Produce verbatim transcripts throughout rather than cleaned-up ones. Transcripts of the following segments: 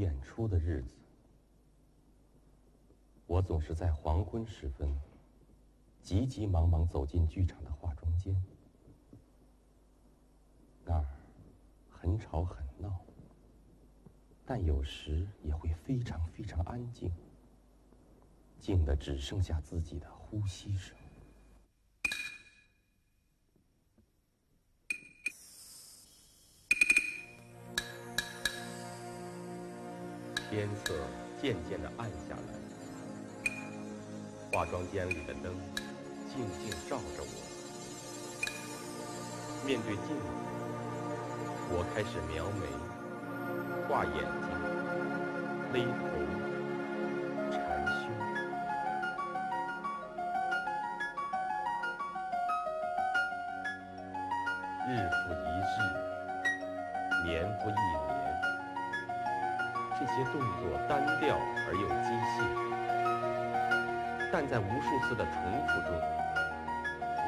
演出的日子，我总是在黄昏时分，急急忙忙走进剧场的化妆间。那儿很吵很闹，但有时也会非常非常安静，静得只剩下自己的呼吸声。 天色渐渐地暗下来，化妆间里的灯静静照着我。面对镜子，我开始描眉、画眼睛、勒头、缠胸。日复一日，年复一年，这些动作单调而又机械，但在无数次的重复中，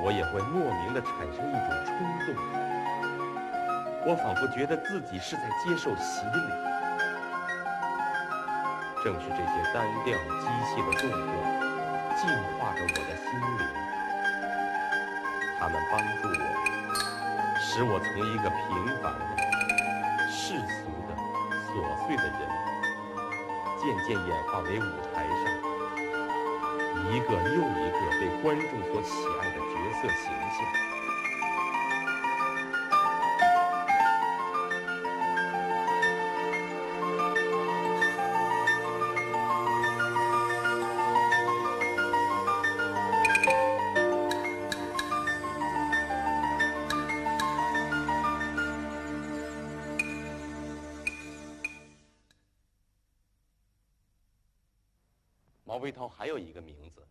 我也会莫名地产生一种冲动。我仿佛觉得自己是在接受洗礼。正是这些单调机械的动作，净化着我的心灵。它们帮助我，使我从一个平凡的、世俗的、琐碎的人，渐渐演化为舞台上一个又一个被观众所喜爱的角色形象。毛飞涛还有一个名字，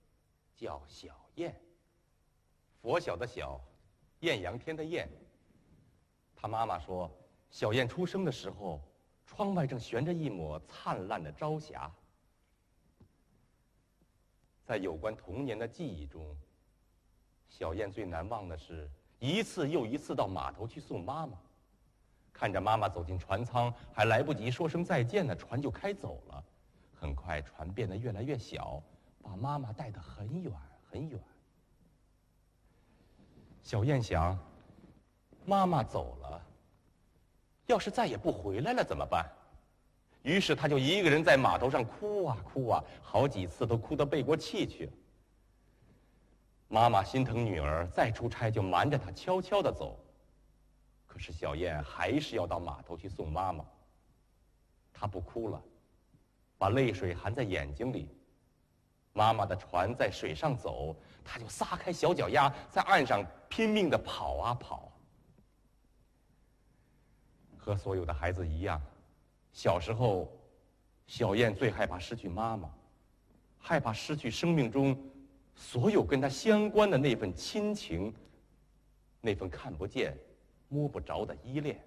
叫小燕。佛晓的晓，艳阳天的艳。他妈妈说，小燕出生的时候，窗外正悬着一抹灿烂的朝霞。在有关童年的记忆中，小燕最难忘的是一次又一次到码头去送妈妈。看着妈妈走进船舱，还来不及说声再见呢，船就开走了。很快，船变得越来越小，把妈妈带得很远很远。小燕想，妈妈走了，要是再也不回来了怎么办？于是她就一个人在码头上哭啊哭啊，好几次都哭得背过气去了。妈妈心疼女儿，再出差就瞒着她悄悄地走。可是小燕还是要到码头去送妈妈。她不哭了，把泪水含在眼睛里。妈妈的船在水上走，她就撒开小脚丫，在岸上拼命地跑啊跑。和所有的孩子一样，小时候，小燕最害怕失去妈妈，害怕失去生命中所有跟她相关的那份亲情，那份看不见、摸不着的依恋。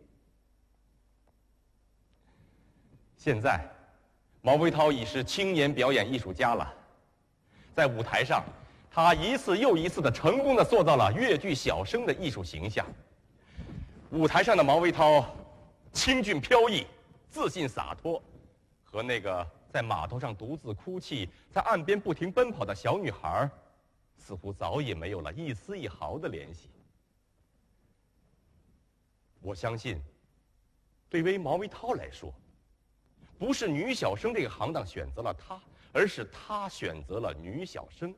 现在，毛飞涛已是青年表演艺术家了。在舞台上，他一次又一次地成功地塑造了越剧小生的艺术形象。舞台上的毛飞涛，清俊飘逸，自信洒脱，和那个在码头上独自哭泣、在岸边不停奔跑的小女孩，似乎早已没有了一丝一毫的联系。我相信，对于毛飞涛来说，不是女小生这个行当选择了他，而是他选择了女小生。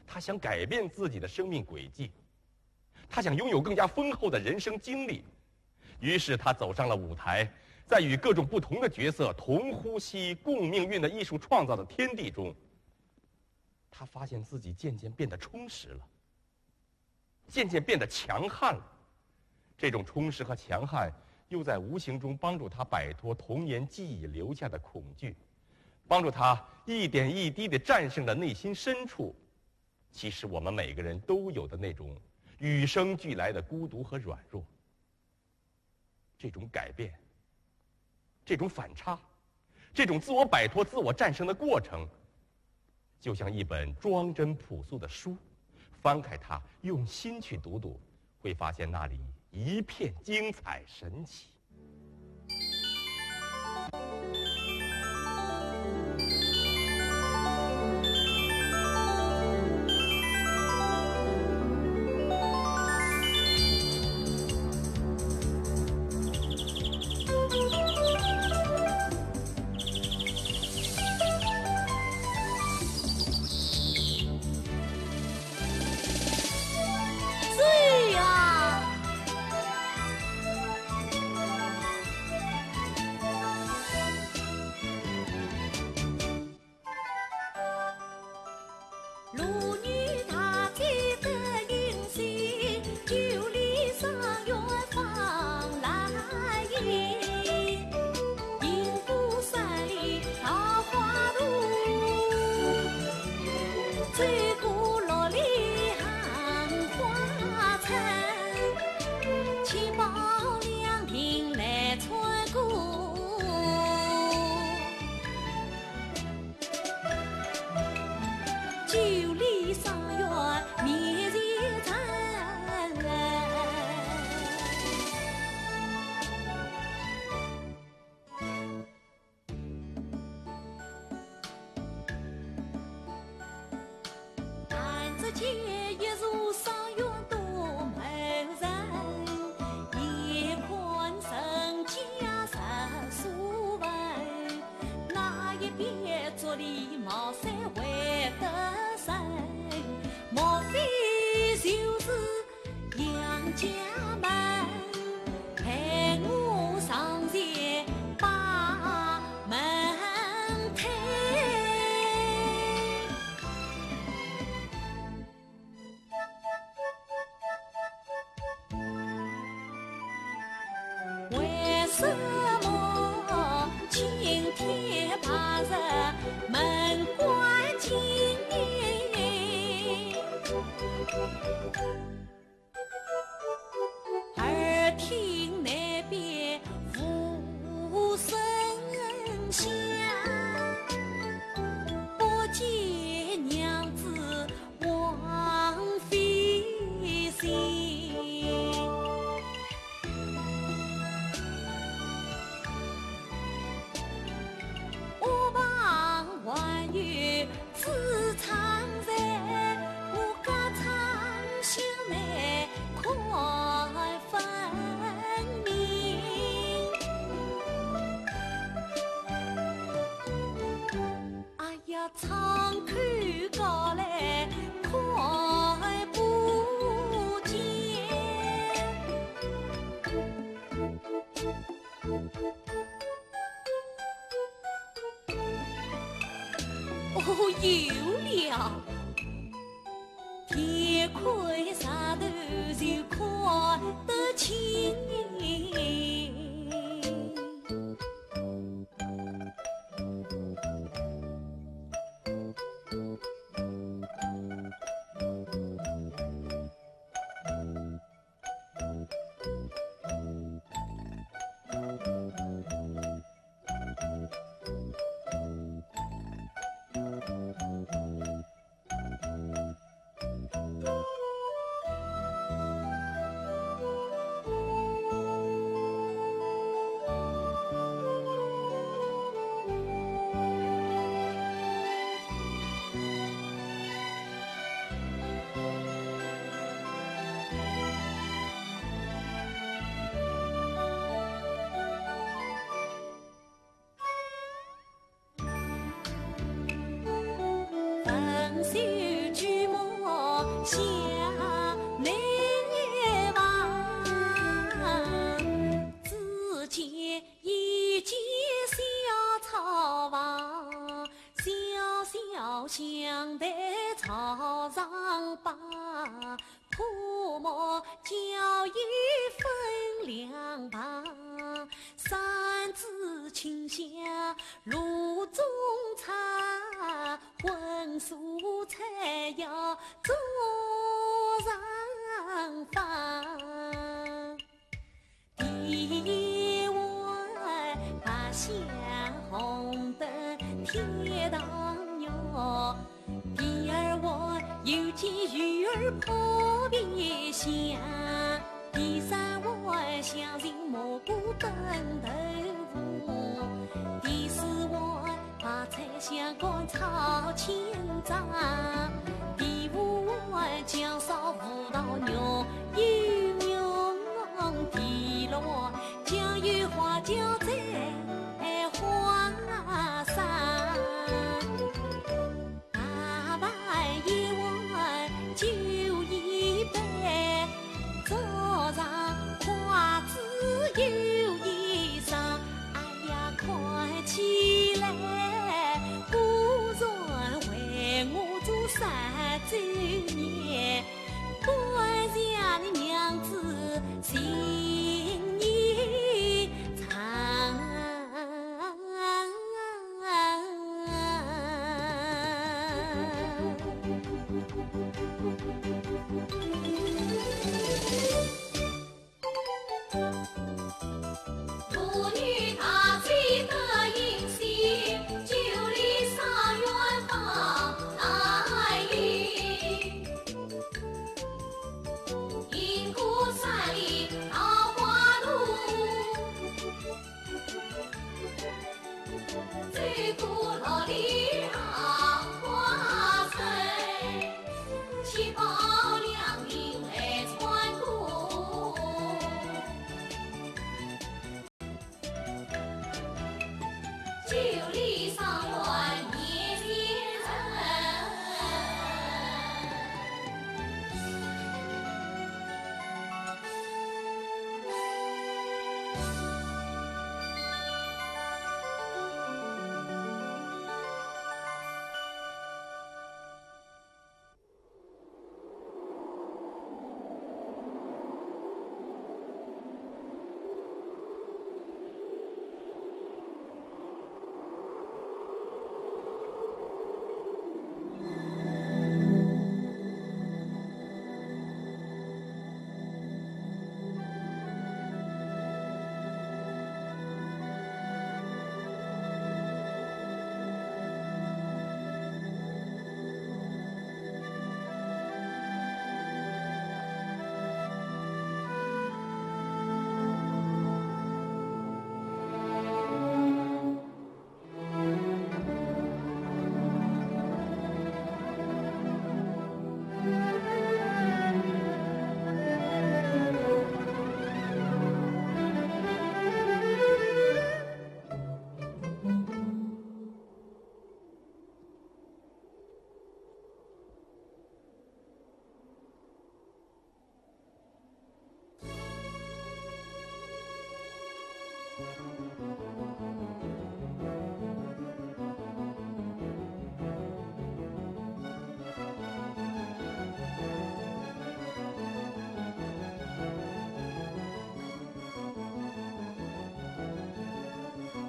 他想改变自己的生命轨迹，他想拥有更加丰厚的人生经历，于是他走上了舞台，在与各种不同的角色同呼吸共命运的艺术创造的天地中，他发现自己渐渐变得充实了，渐渐变得强悍了。这种充实和强悍又在无形中帮助他摆脱童年记忆留下的恐惧，帮助他一点一滴地战胜了内心深处其实我们每个人都有的那种与生俱来的孤独和软弱。这种改变，这种反差，这种自我摆脱、自我战胜的过程，就像一本装帧朴素的书，翻开它，用心去读读，会发现那里一片精彩神奇。谁呀？ 为什么青天白日门关紧？ 耳听南边无声响，不见娘子王妃醒。我旁还有 子昌在，我隔窗相望看分明。哎呀，窗口高来看不见。 哦，有了。天开石头就看得清。第四碗白菜香干炒青菜，第五碗酱烧葡萄肉，有肉。第六碗酱油花椒炒花生。大盘一碗酒一杯，桌上筷子又一双。哎呀，看起来果然为我做三周年，感谢你娘子心意长。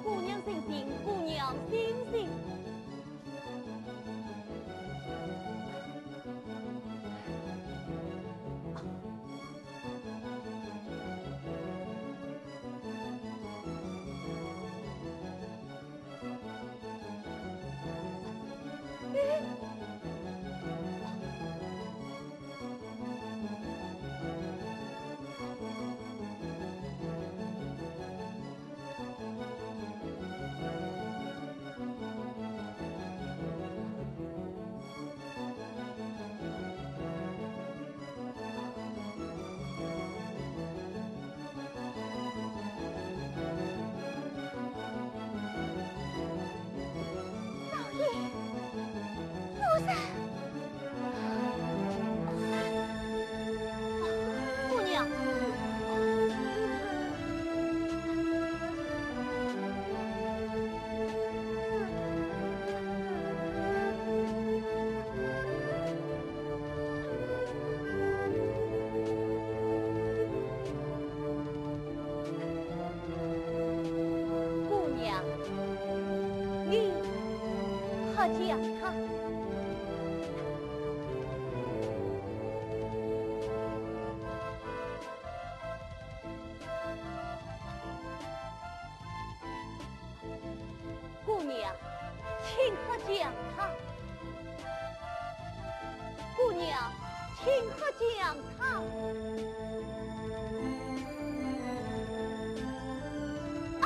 姑娘醒醒，姑娘醒醒。 老爷，夫人。姑娘。 姑娘，你喝酒啊？姑娘，请喝酒啊。 姑娘，请喝姜汤。啊！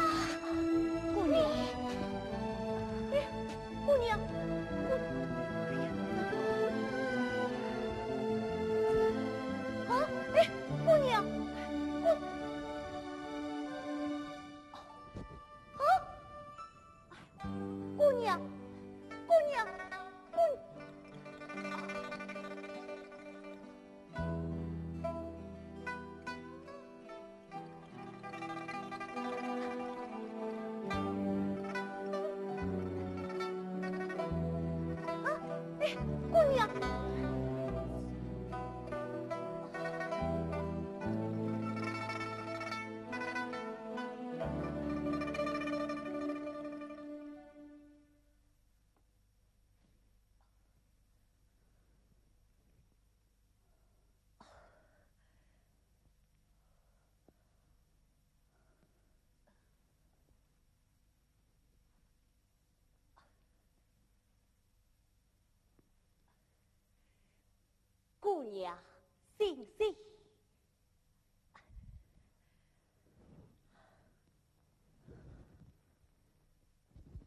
定心。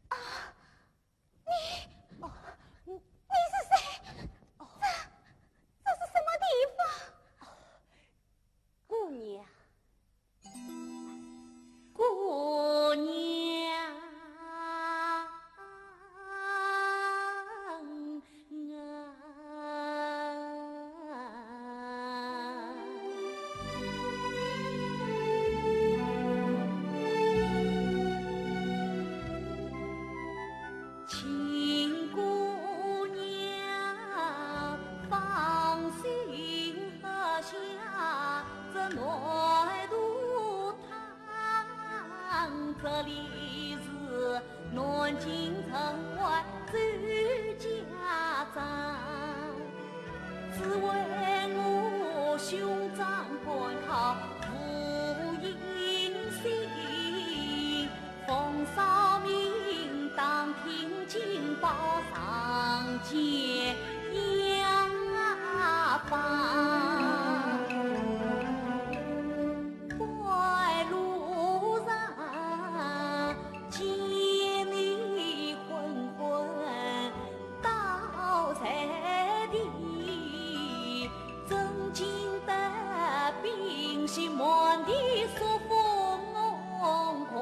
啊，你，哦，你，你是谁？哦，这，这是什么地方？哦，姑娘，姑娘。 请姑娘放心喝下这南渡汤，这里是南京城外最佳站。只为我兄长赶考无音信， 奉谥名，打听情报上见雅芳。半路上见你昏昏 倒在地，震惊得屏息满地，说疯狂。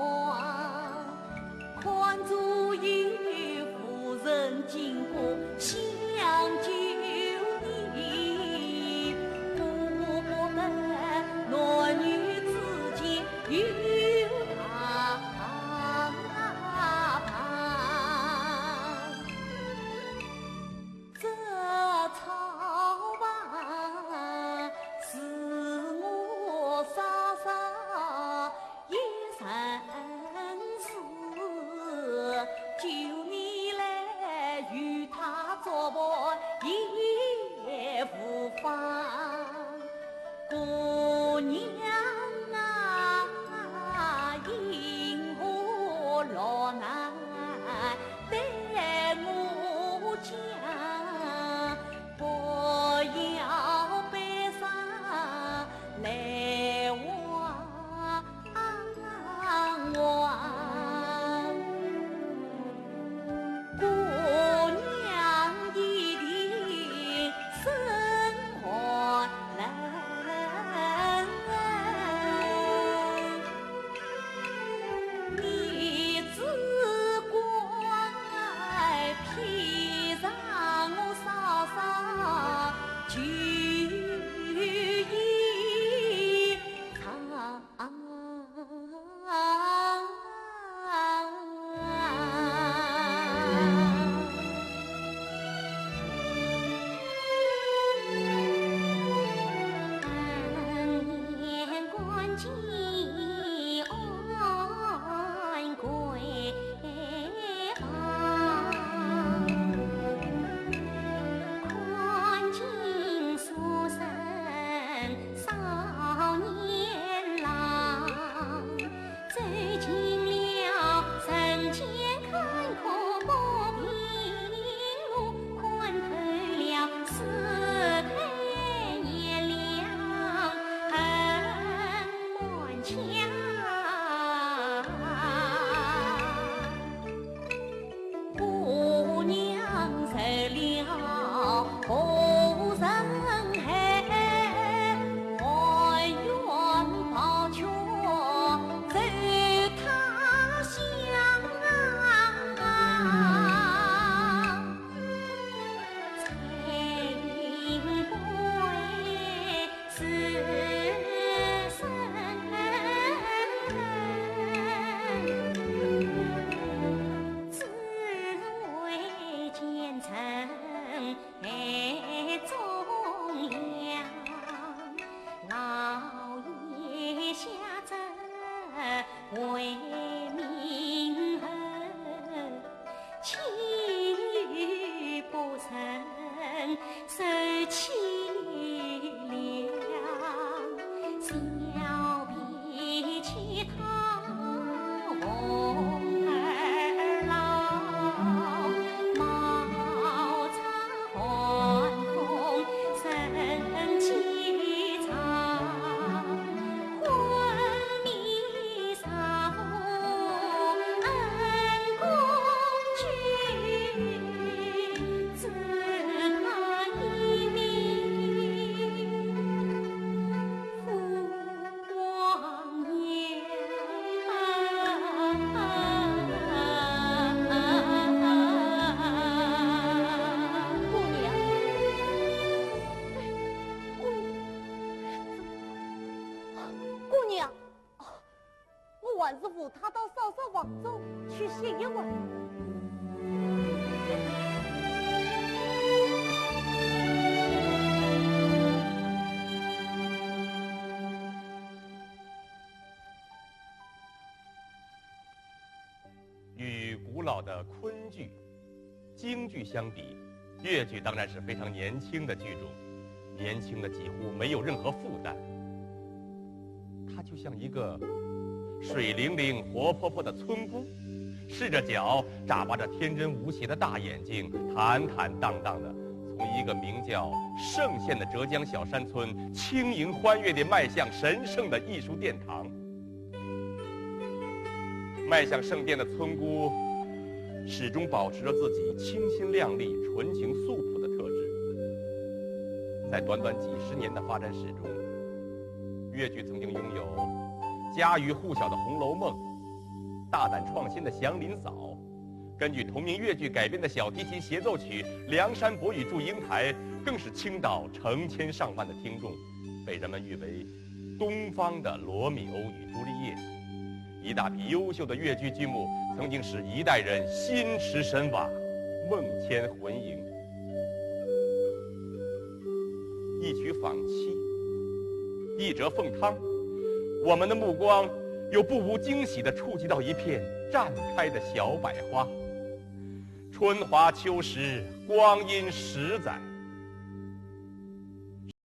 看左右无人经过，想救你，顾不得男女之间有他。 这草房是我嫂嫂一人住，就你来与她作伴也无妨。 姑娘啊，因何落难对我讲，不要悲伤来望望。 姑娘一定心寒冷，你只管披上我嫂嫂就衣裳。他到嫂嫂房中去歇一会。与古老的昆剧、京剧相比，越剧当然是非常年轻的剧种，年轻的几乎没有任何负担。它就像一个水灵灵、活泼泼的村姑，赤着脚，眨巴着天真无邪的大眼睛，坦坦荡荡的从一个名叫嵊县的浙江小山村，轻盈欢悦地迈向神圣的艺术殿堂。 迈向圣殿的村姑，始终保持着自己清新亮丽、纯情素朴的特质。在短短几十年的发展史中，越剧曾经拥有家喻户晓的《红楼梦》，大胆创新的《祥林嫂》，根据同名越剧改编的小提琴协奏曲《梁山伯与祝英台》，更是倾倒成千上万的听众，被人们誉为东方的罗密欧与朱丽叶。一大批优秀的越剧剧目曾经使一代人心驰神往，梦牵魂萦。一曲访妻，一折凤汤，我们的目光又不无惊喜地触及到一片绽开的小百花。春华秋实，光阴十载。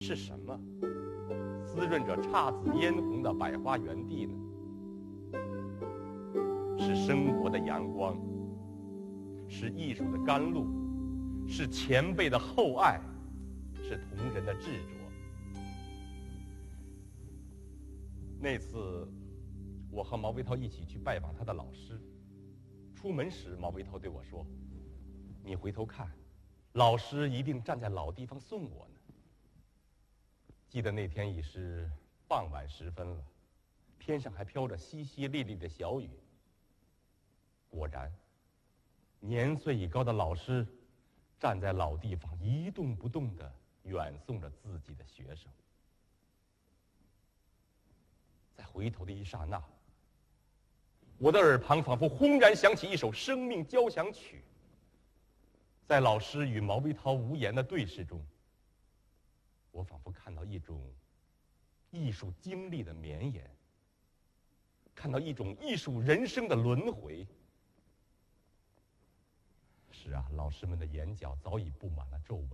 是什么滋润着姹紫嫣红的百花园地呢？是生活的阳光，是艺术的甘露，是前辈的厚爱，是同仁的执着。那次，我和毛维涛一起去拜访他的老师，出门时，毛维涛对我说：“你回头看，老师一定站在老地方送我呢。” 记得那天已是傍晚时分了，天上还飘着淅淅沥沥的小雨。果然，年岁已高的老师站在老地方一动不动地远送着自己的学生。在回头的一刹那，我的耳旁仿佛轰然响起一首生命交响曲。在老师与毛维涛无言的对视中， 我仿佛看到一种艺术经历的绵延，看到一种艺术人生的轮回。是啊，老师们的眼角早已布满了皱纹，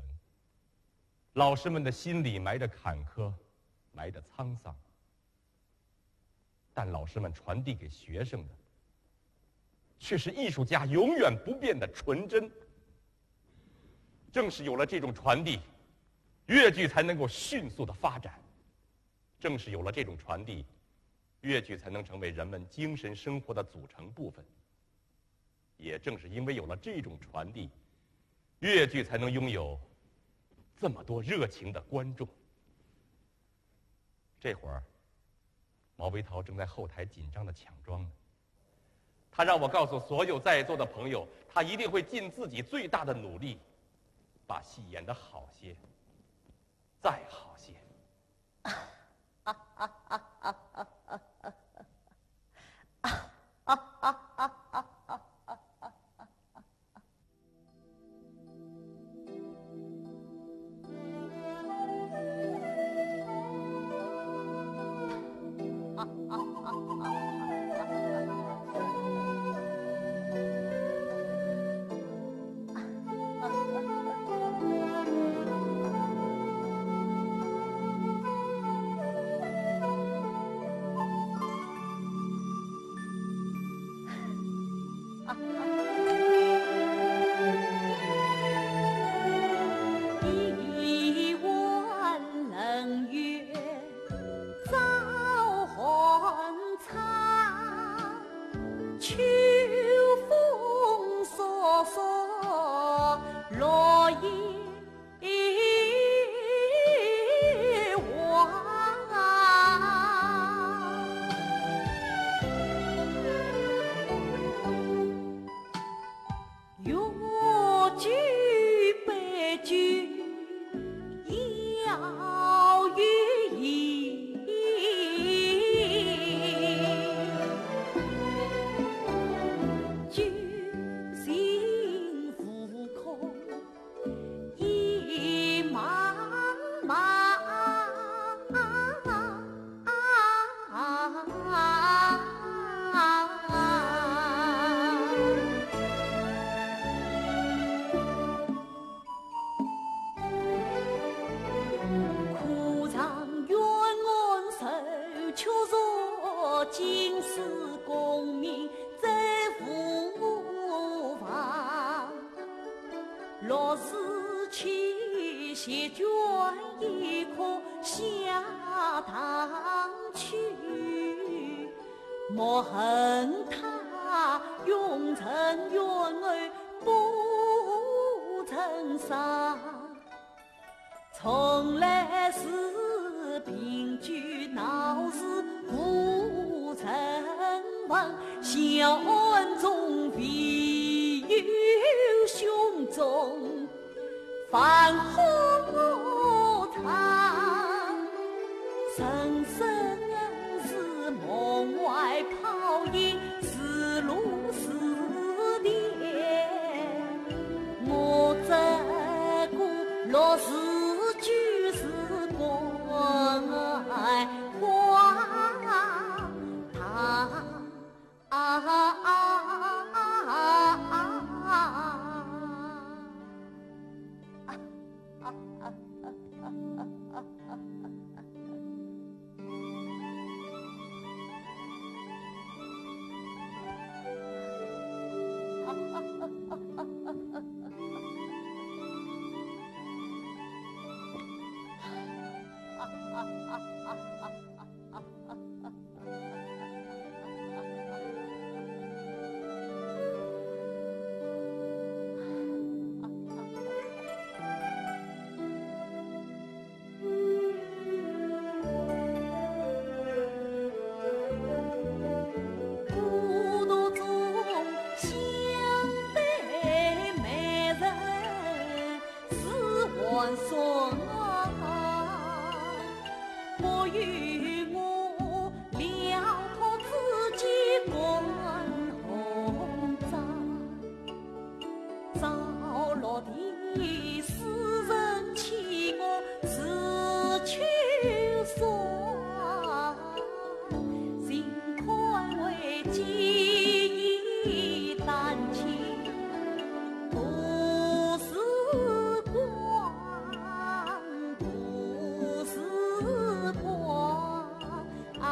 老师们的心里埋着坎坷，埋着沧桑。 但老师们传递给学生的，却是艺术家永远不变的纯真。正是有了这种传递，越剧才能够迅速的发展。正是有了这种传递，越剧才能成为人们精神生活的组成部分。也正是因为有了这种传递，越剧才能拥有这么多热情的观众。这会儿， 毛维涛正在后台紧张地抢妆呢。他让我告诉所有在座的朋友，他一定会尽自己最大的努力，把戏演得好些，再好些。去，谢卷一颗下堂去，莫恨他永成冤案不成伤。从来是凭据闹事无人问，小案中唯有凶中 繁华场，人生是梦外泡影，是路是田。我这个落日就是关花堂。 啊啊啊啊啊啊！孤独中相对美人 是寒霜啊，不与我撩拨自己观红妆。着落的诗人欺我是秋霜。 心宽慰寄一丹青，度时光，度时光啊。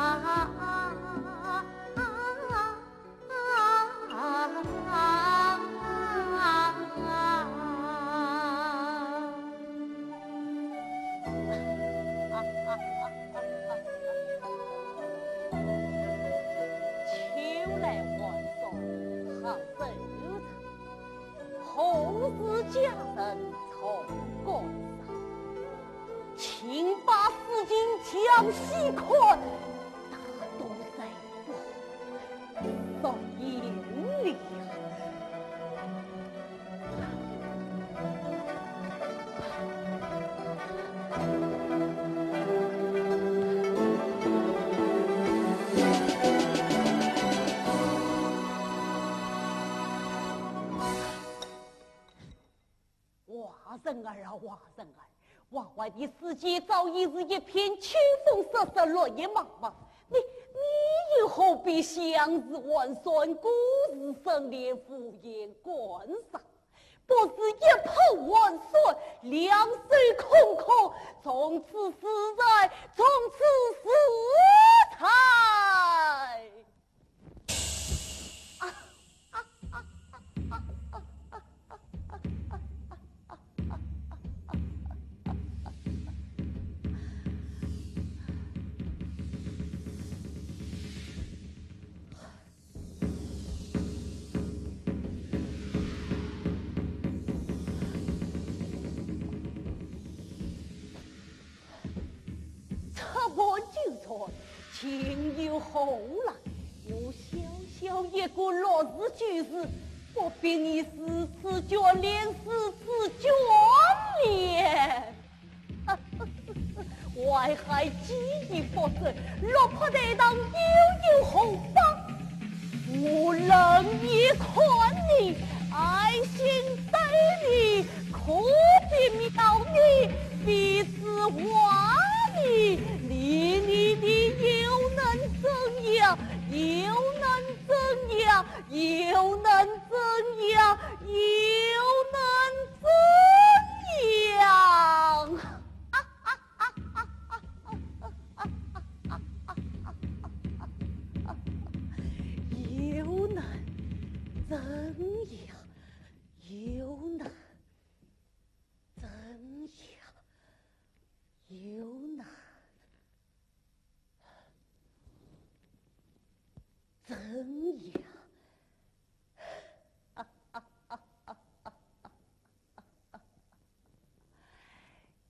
秋来寒霜好收场，何事佳人重关上？请把诗经详细看，大都在我 少年里。华人儿啊，华人儿， 外怀的世界早已是一片秋风瑟瑟，落叶茫茫。你，你又何必相思寒酸，故事深怜，无言观赏？不如一抱寒酸，两手空空，从此自在，从此自在。 这般纠缠，情又何来？我小小一个落日居士，不比你如此眷恋，如此眷恋。 外害记已不深，落魄台堂又有何妨？我冷眼看你，爱心待你，可比描你，比字画你，你，你，你又能怎样？又能怎样？又能怎样？又能怎样？ 又能怎样？又能有难怎样？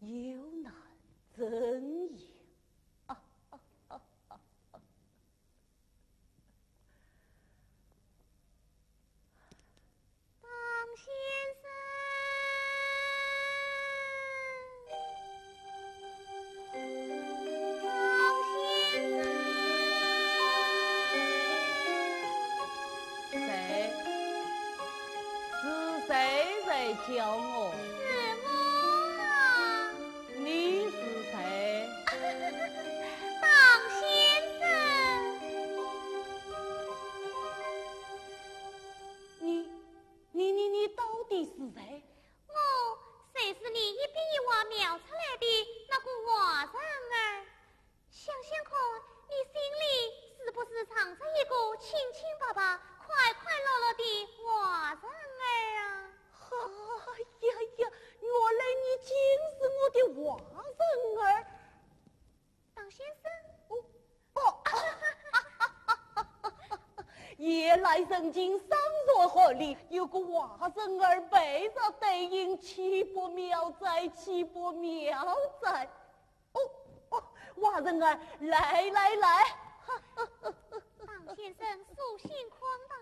有难怎样？当先生。当先生。谁？是谁在叫我？是我啊。你是谁？当先生。你，你，你，你到底是谁？ 我就是你一笔一划描出来的那个坏人儿。想想看，你心里是不是藏着一个清清白白、快快乐乐的坏人儿啊？哎呀呀，原来你竟是我的坏人儿。 当先生。哦，哦，夜来人静，上船寒里，有个坏人儿陪着对饮，岂不妙哉，岂不妙哉。哦，哦，坏人儿，来，来，来。当先生素性狂大，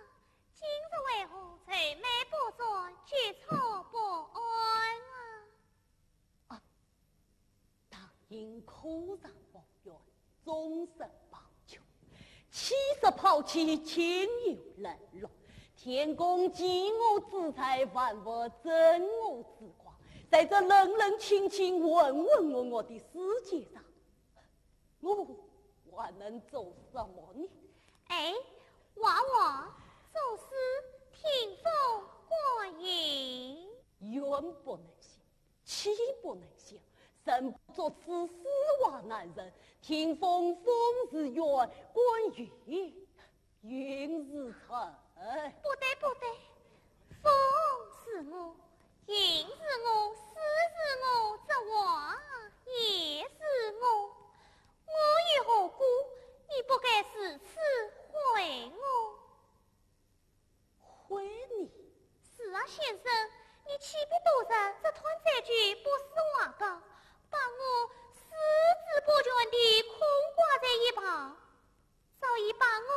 今日为何愁眉不展，举措不安啊？ 啊，当饮，渴上抱怨，终身抱怨。气势抛弃，情由冷落。天公给我之财，万物赠我之光，在这冷冷清清、浑浑噩噩的世界上，我还能做什么呢？哎，娃娃，作诗听风观云。怨不能消， 气不能消，人不作此事坏男人，听风风是怨，观云，云是春。不对，不对，风是我，云是我，诗是我，这话也是我。我有何辜？你不该如此毁我。 毁你？是啊，先生，你起笔多日，这段字句不思滑稿，把我四肢不全地空挂在一旁，早已把我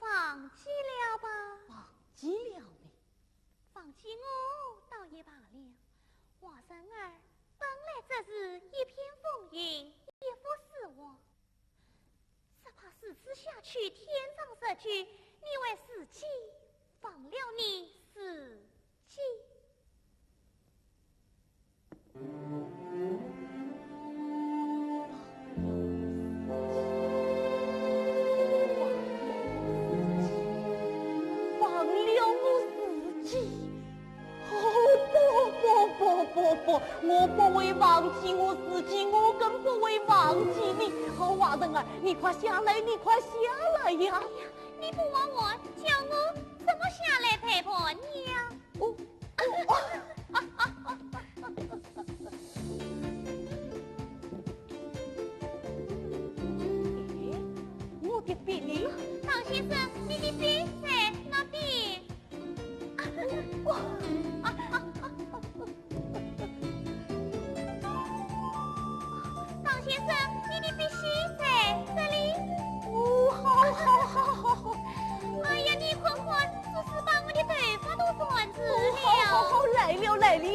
忘记了吧？忘记了你？忘记我倒也罢了，坏人儿，本来只是一片浮云，一幅诗画， 只怕如此下去，天长日久，你会自己忘了你自己。忘了我自己。 哦，不，不，不，不，不，我不会忘记我自己，我更不会忘记你。哦，坏人儿，你快下来，你快下来呀！哎呀，你不忘我，叫我怎么下来陪伴你呀？哦，哦，哎，我的笔呢？唐先生，你的笔在那边。 唐先生，你的笔芯在这里。哦，好，好，好，好，好。哎呀，你看看，这是把我的头发都染紫了。哦，好，好，好，来了，来了。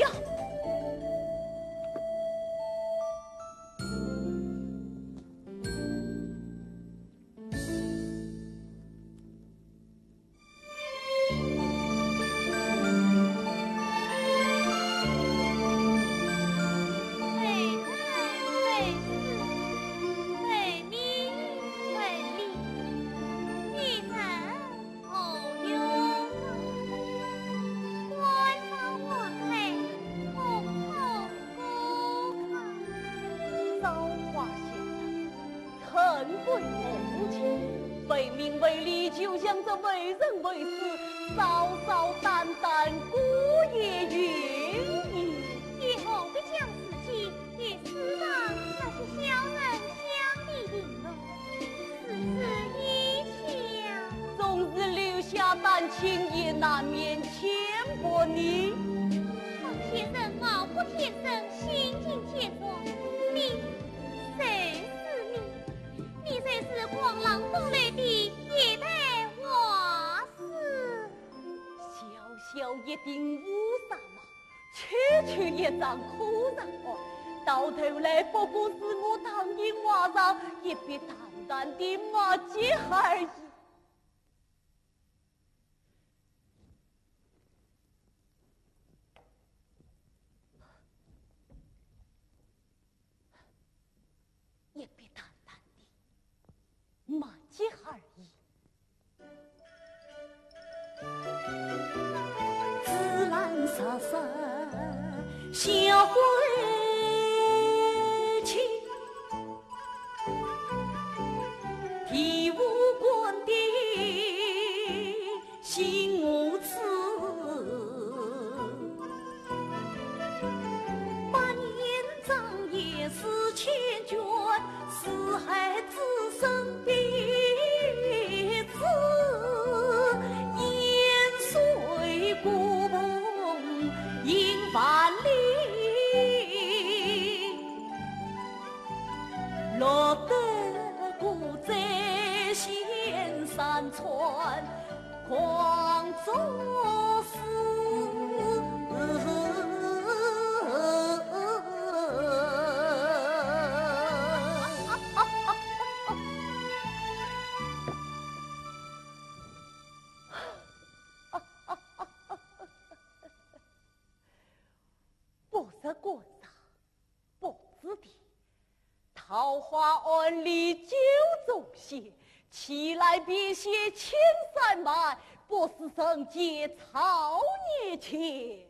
朝花夕拾， 恨为母亲，为名为利，就像这为人为事，少少淡淡，过眼云烟。你何必将自己与世上心也难免浅薄你。我天生貌不天生，性情天生，你谁是你？你才是狂浪风雷的一代花子。小小一顶乌纱帽，区区一张苦茶馆，到头来不过是我唐寅皇上一笔淡淡的墨迹而已。 一笔淡淡的墨迹而已。紫兰色色小灰青，第五关的 新五子，百年长夜思千卷，四海之参必子，烟水古风映万里。 落得孤枕先山川，狂作死。不是官场， 不知地，桃花庵里酒中仙，岂来避雪千山外，不食人间造孽钱。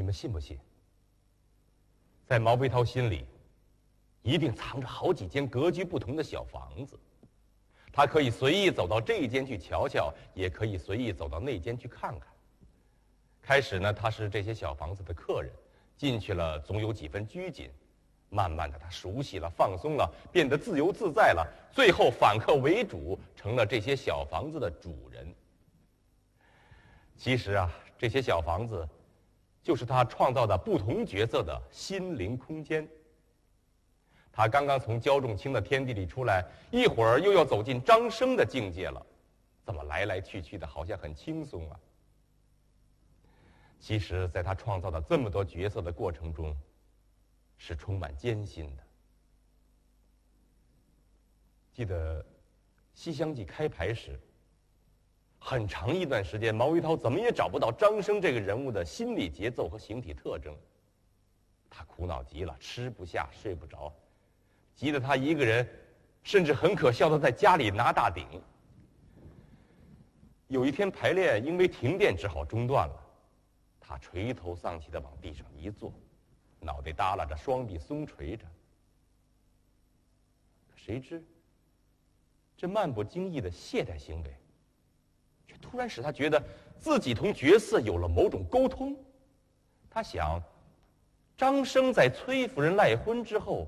你们信不信？在毛飞涛心里，一定藏着好几间格局不同的小房子。他可以随意走到这一间去瞧瞧，也可以随意走到那间去看看。开始呢，他是这些小房子的客人，进去了总有几分拘谨。慢慢的，他熟悉了，放松了，变得自由自在了，最后反客为主，成了这些小房子的主人。其实啊，这些小房子就是他创造的不同角色的心灵空间。他刚刚从焦仲卿的天地里出来，一会儿又要走进张生的境界了，怎么来来去去的，好像很轻松啊？其实，在他创造的这么多角色的过程中，是充满艰辛的。记得《西厢记》开牌时，很长一段时间，毛飞涛怎么也找不到张生这个人物的心理节奏和形体特征。他苦恼极了，吃不下，睡不着，急得他一个人，甚至很可笑的在家里拿大鼎。有一天排练因为停电只好中断了，他垂头丧气的往地上一坐，脑袋耷拉着，双臂松垂着。可谁知，这漫不经意的懈怠行为，却突然使他觉得自己同角色有了某种沟通。他想，张生在崔夫人赖婚之后，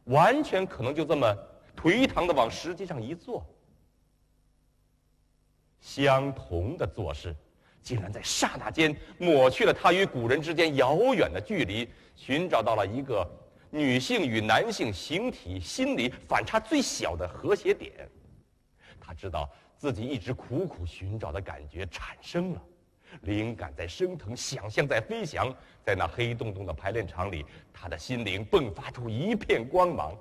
完全可能就这么颓唐的往石阶上一坐。相同的做事，竟然在刹那间抹去了他与古人之间遥远的距离，寻找到了一个女性与男性形体、心理反差最小的和谐点。他知道自己一直苦苦寻找的感觉产生了，灵感在升腾，想象在飞翔，在那黑洞洞的排练场里，他的心灵迸发出一片光芒。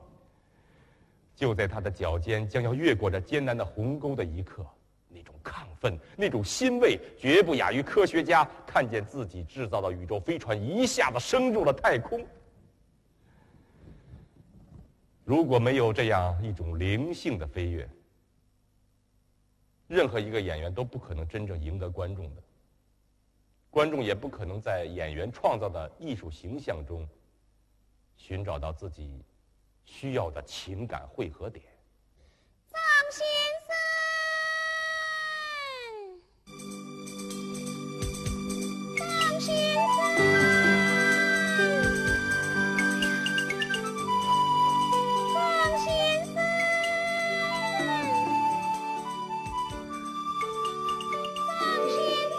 就在他的脚尖将要越过这艰难的鸿沟的一刻，那种亢奋，那种欣慰，绝不亚于科学家看见自己制造的宇宙飞船一下子升入了太空。如果没有这样一种灵性的飞跃，任何一个演员都不可能真正赢得观众的，观众也不可能在演员创造的艺术形象中寻找到自己需要的情感汇合点。张先生，张先生，张先生。 张先生。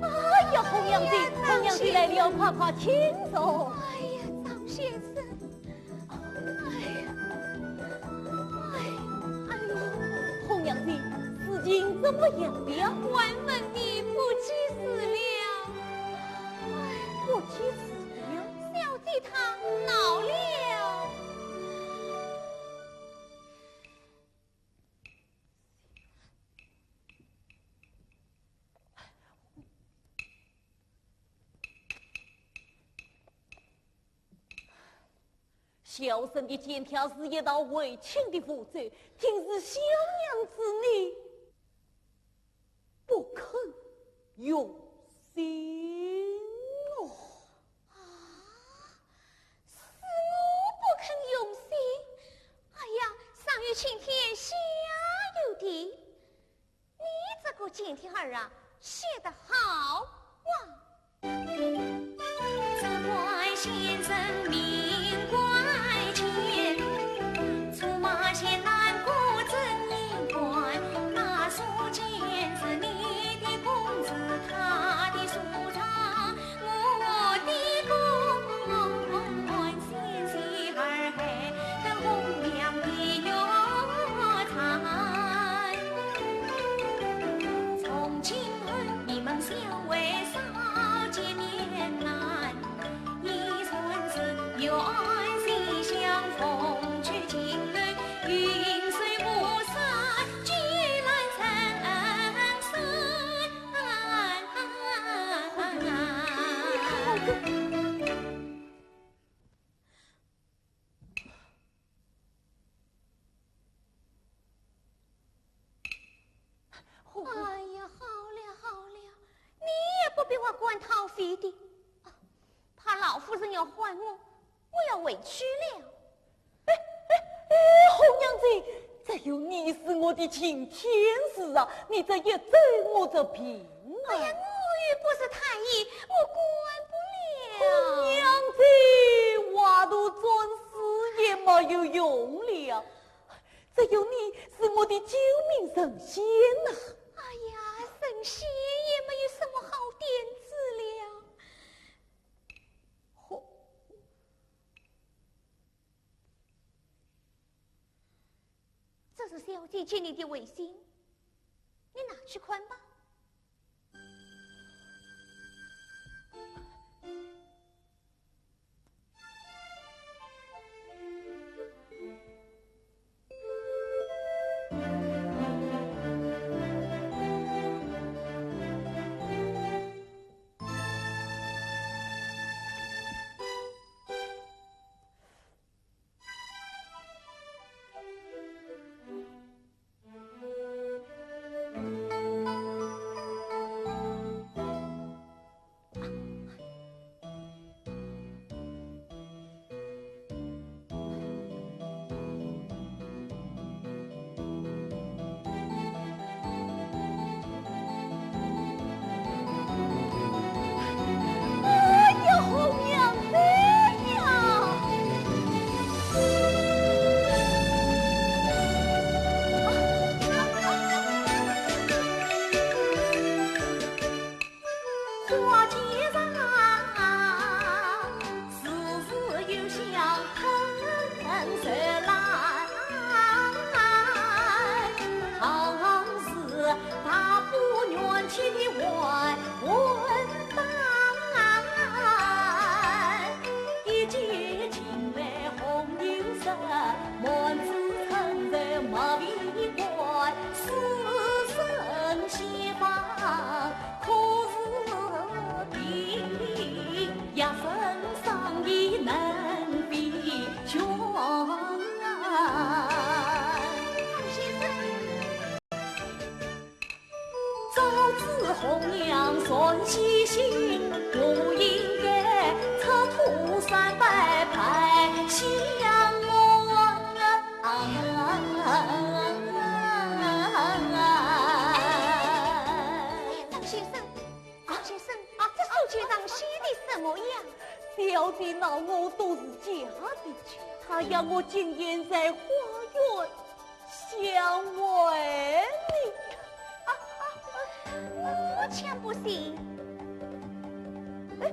哎呀，红娘子，红娘子来了，快快请坐。哎呀，张先生。哎呀，哎，哎呦，红娘子，事情怎么样了？还问你不及时了。哎，不及时了？小姐她恼了。 小生的肩条是一道为情的符咒，定是襄阳之女不肯用心哦。啊，是我不肯用心？哎呀，上有青天，下有地，你这个肩条儿啊，写得好啊！ 从今后你们小为少见面难，你算是有官讨妃的，啊，怕老夫人要唤我，我要回去了。哎，哎，哎，红娘子，只有你是我的擎天柱啊，你这一走我这病啊。哎呀，我又不是太医，我管不了。红娘子，话都转世也没有用了。 只有你是我的救命神仙呐。哎呀，神仙也没有什么好点子了。嚯，这是小姐给你的围巾，你拿去看吧。 哎呀，红娘子呀！ 花街上，时时有香喷人来，好似大补元气的还魂丹。一见惊雷红油色，满子春肉没味怪，书生西方 可是病，一身伤已能飞翔。张先生。早知红娘传喜信，我应该出土山拜拜相望。 哎，张先生，张先生，啊，这书签上写的什么呀？小姐闹我都是假的，她要我今夜在花园相会你。啊，啊，啊，我才不信。哎，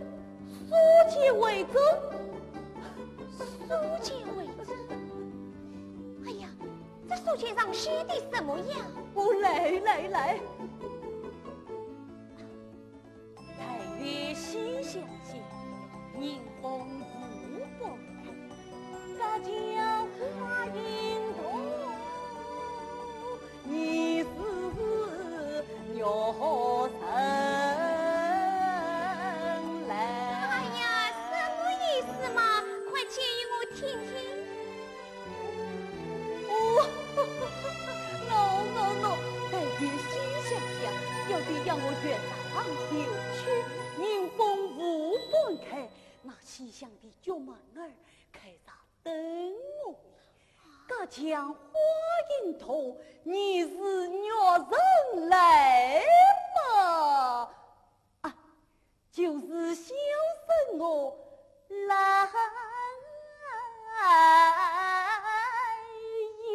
书签为证？书签为证？哎呀，这书签上写的什么呀？哦，来，来，来。待月西厢下，迎风入馆开，隔墙花影动。 你是玉何人来？哎呀，什么意思嘛？快解释我听听。哦，喏，喏，喏，待月西厢下，小姐要我远上楼去，迎风入馆开，那西厢的角门儿开着 等我。隔墙花影动，你是玉人来嘛？啊，就是小生我来也。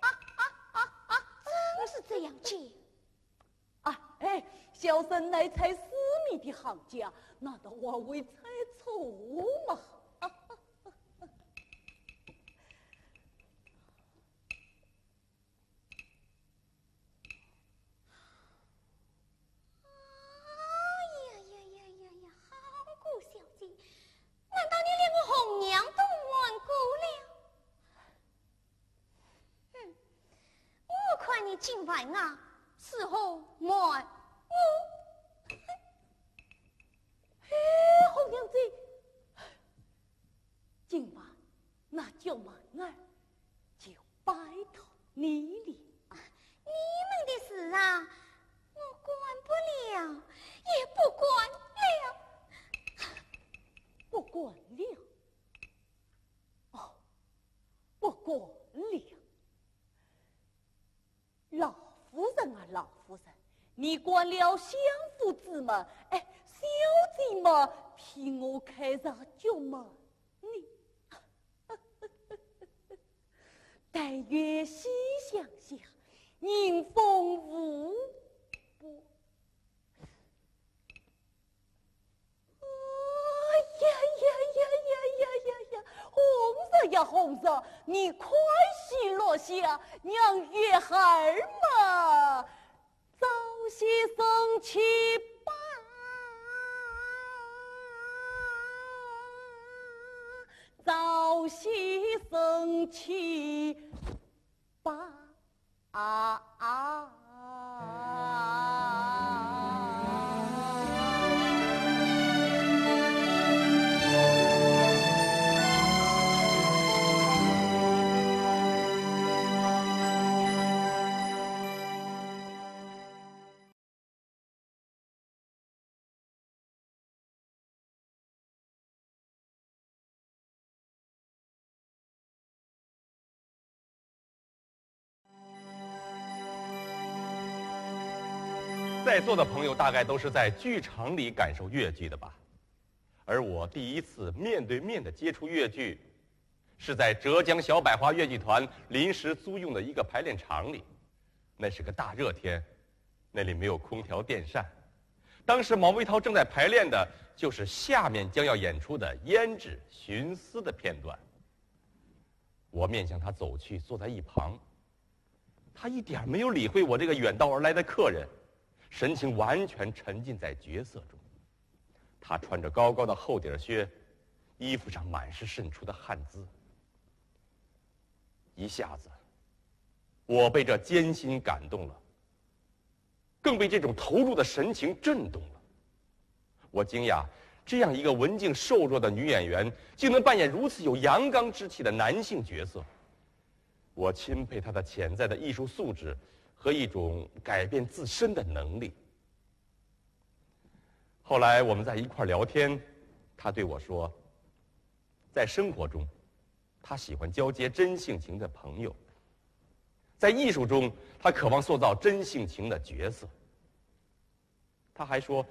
啊，啊，啊，啊，真是这样讲。 啊，哎，小生乃猜诗谜的行家，难道还会猜错吗？哎呀呀呀呀呀，好个小姐，难道你连我红娘都瞒过了？ 哼，我看你今晚啊，是何瞒我？哎，红娘子，今晚那角门儿就拜托你了。啊，我管不了，也不管了。不管了？哦，不管了。老夫人啊，老夫人，你管了相府之门，哎，小姐嘛，替我开着角门呢。但愿西厢下，迎风无波。哎呀呀呀呀呀呀呀！红日呀红日，你快些落下，让月儿嘛早些升起吧。早些升起吧。啊啊！在座的朋友大概都是在剧场里感受越剧的吧？而我第一次面对面的接触越剧，是在浙江小百花越剧团临时租用的一个排练场里。那是个大热天，那里没有空调电扇。当时毛维涛正在排练的就是下面将要演出的《胭脂寻思》的片段。我面向他走去，坐在一旁。他一点儿没有理会我这个远道而来的客人，神情完全沉浸在角色中。他穿着高高的厚底儿靴，衣服上满是渗出的汗渍。一下子，我被这艰辛感动了，更被这种投入的神情震动了。我惊讶，这样一个文静瘦弱的女演员，竟能扮演如此有阳刚之气的男性角色。我钦佩她的潜在的艺术素质和一种改变自身的能力。后来我们在一块儿聊天，她对我说，在生活中，她喜欢交结真性情的朋友，在艺术中，她渴望塑造真性情的角色。她还说，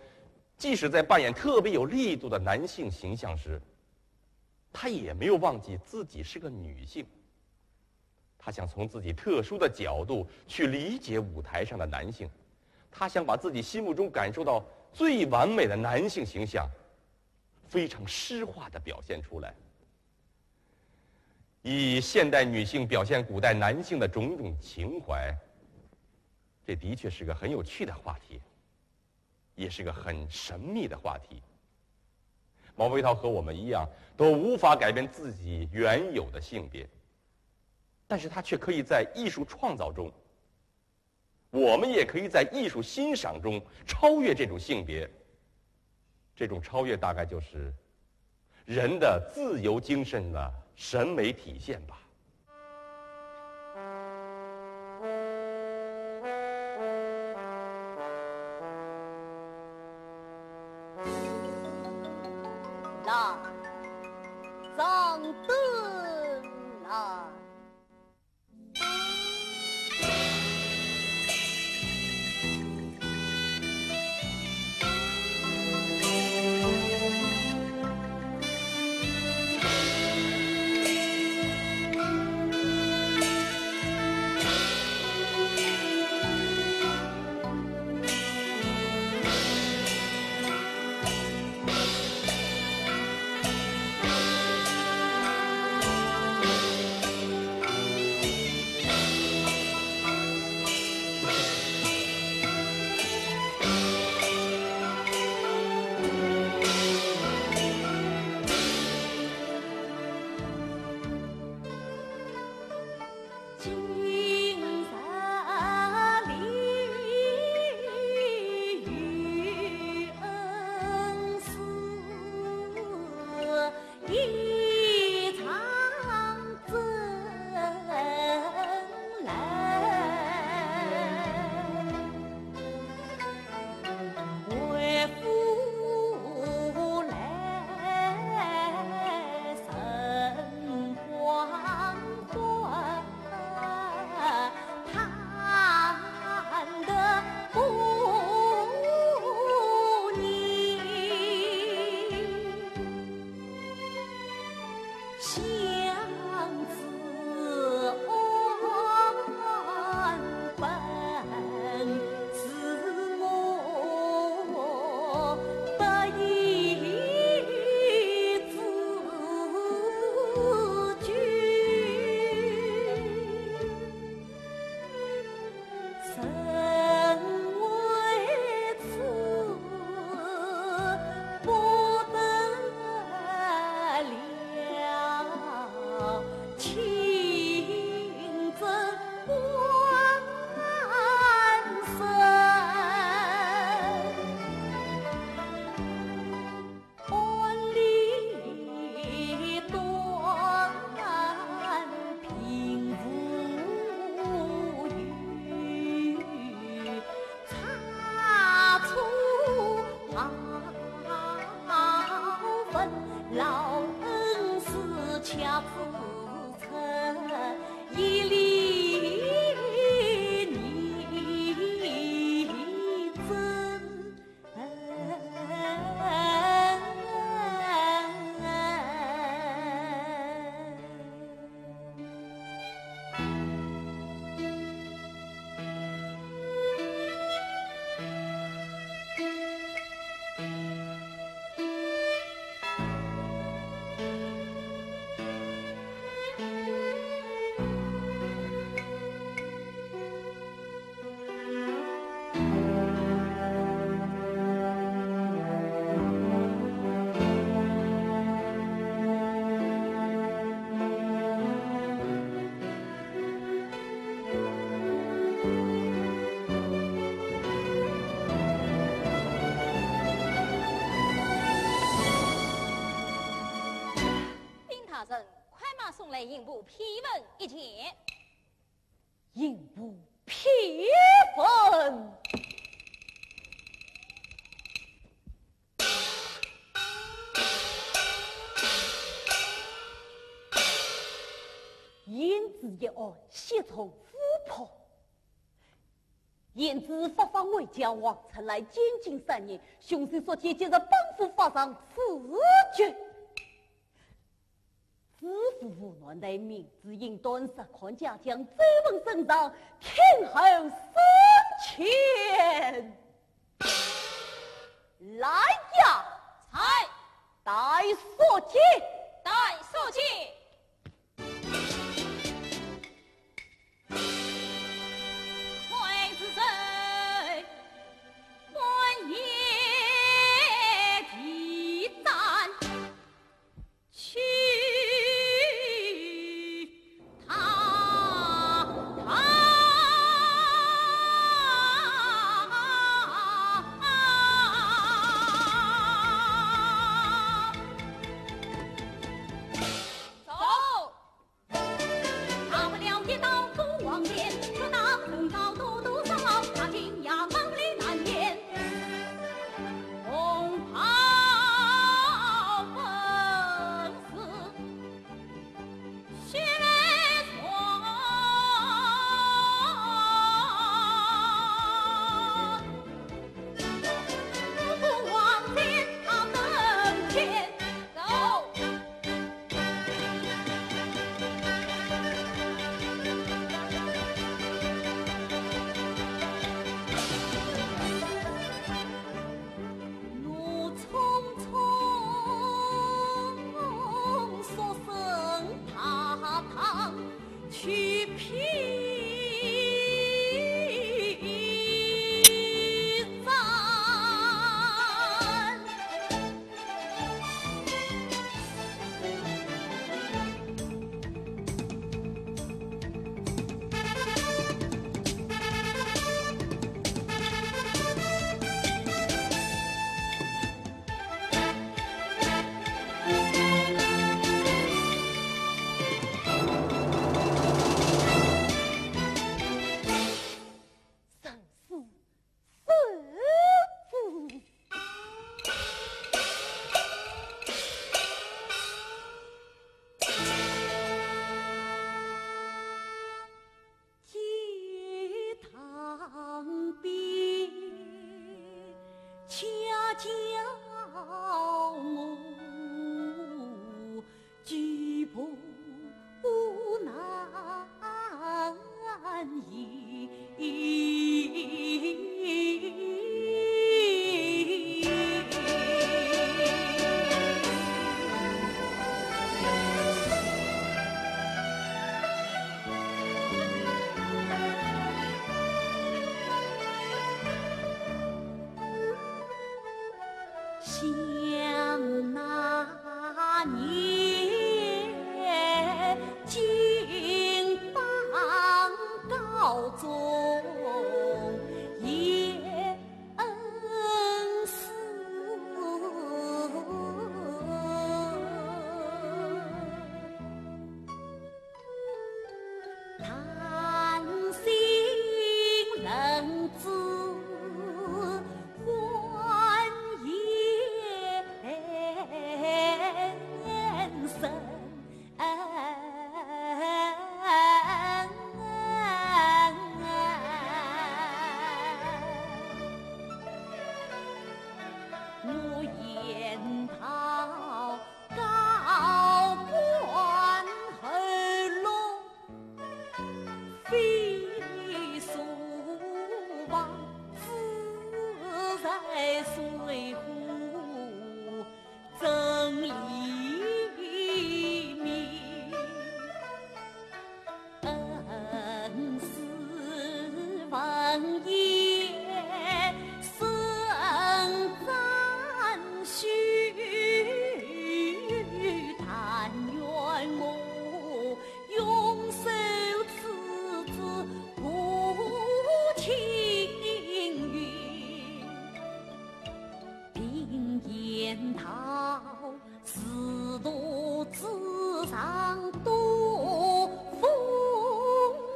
即使在扮演特别有力度的男性形象时，她也没有忘记自己是个女性。她想从自己特殊的角度去理解舞台上的男性，她想把自己心目中感受到最完美的男性形象，非常诗化地表现出来。以现代女性表现古代男性的种种情怀，这的确是个很有趣的话题，也是个很神秘的话题。毛维涛和我们一样，都无法改变自己原有的性别，但是她却可以在艺术创造中，我们也可以在艺术欣赏中超越这种性别。这种超越大概就是人的自由精神的审美体现吧。来，掌灯来。相思安分是我不义之举。 人为此不得了，情真关生。 万里断平无有，差错好分，老恩师恰自称，一礼你真。 禀大人，快马送来刑部批文一件。 刑部批文。胭脂一案，悉从府破。胭脂发放回家，王春来监禁三年，凶手宿介即日本府法场处决。 知府吴南岱明知影断，实看家将，追问升上，听候升迁。来呀！在。带宿介。带宿介。 快是人官也地斩，去他他。常多风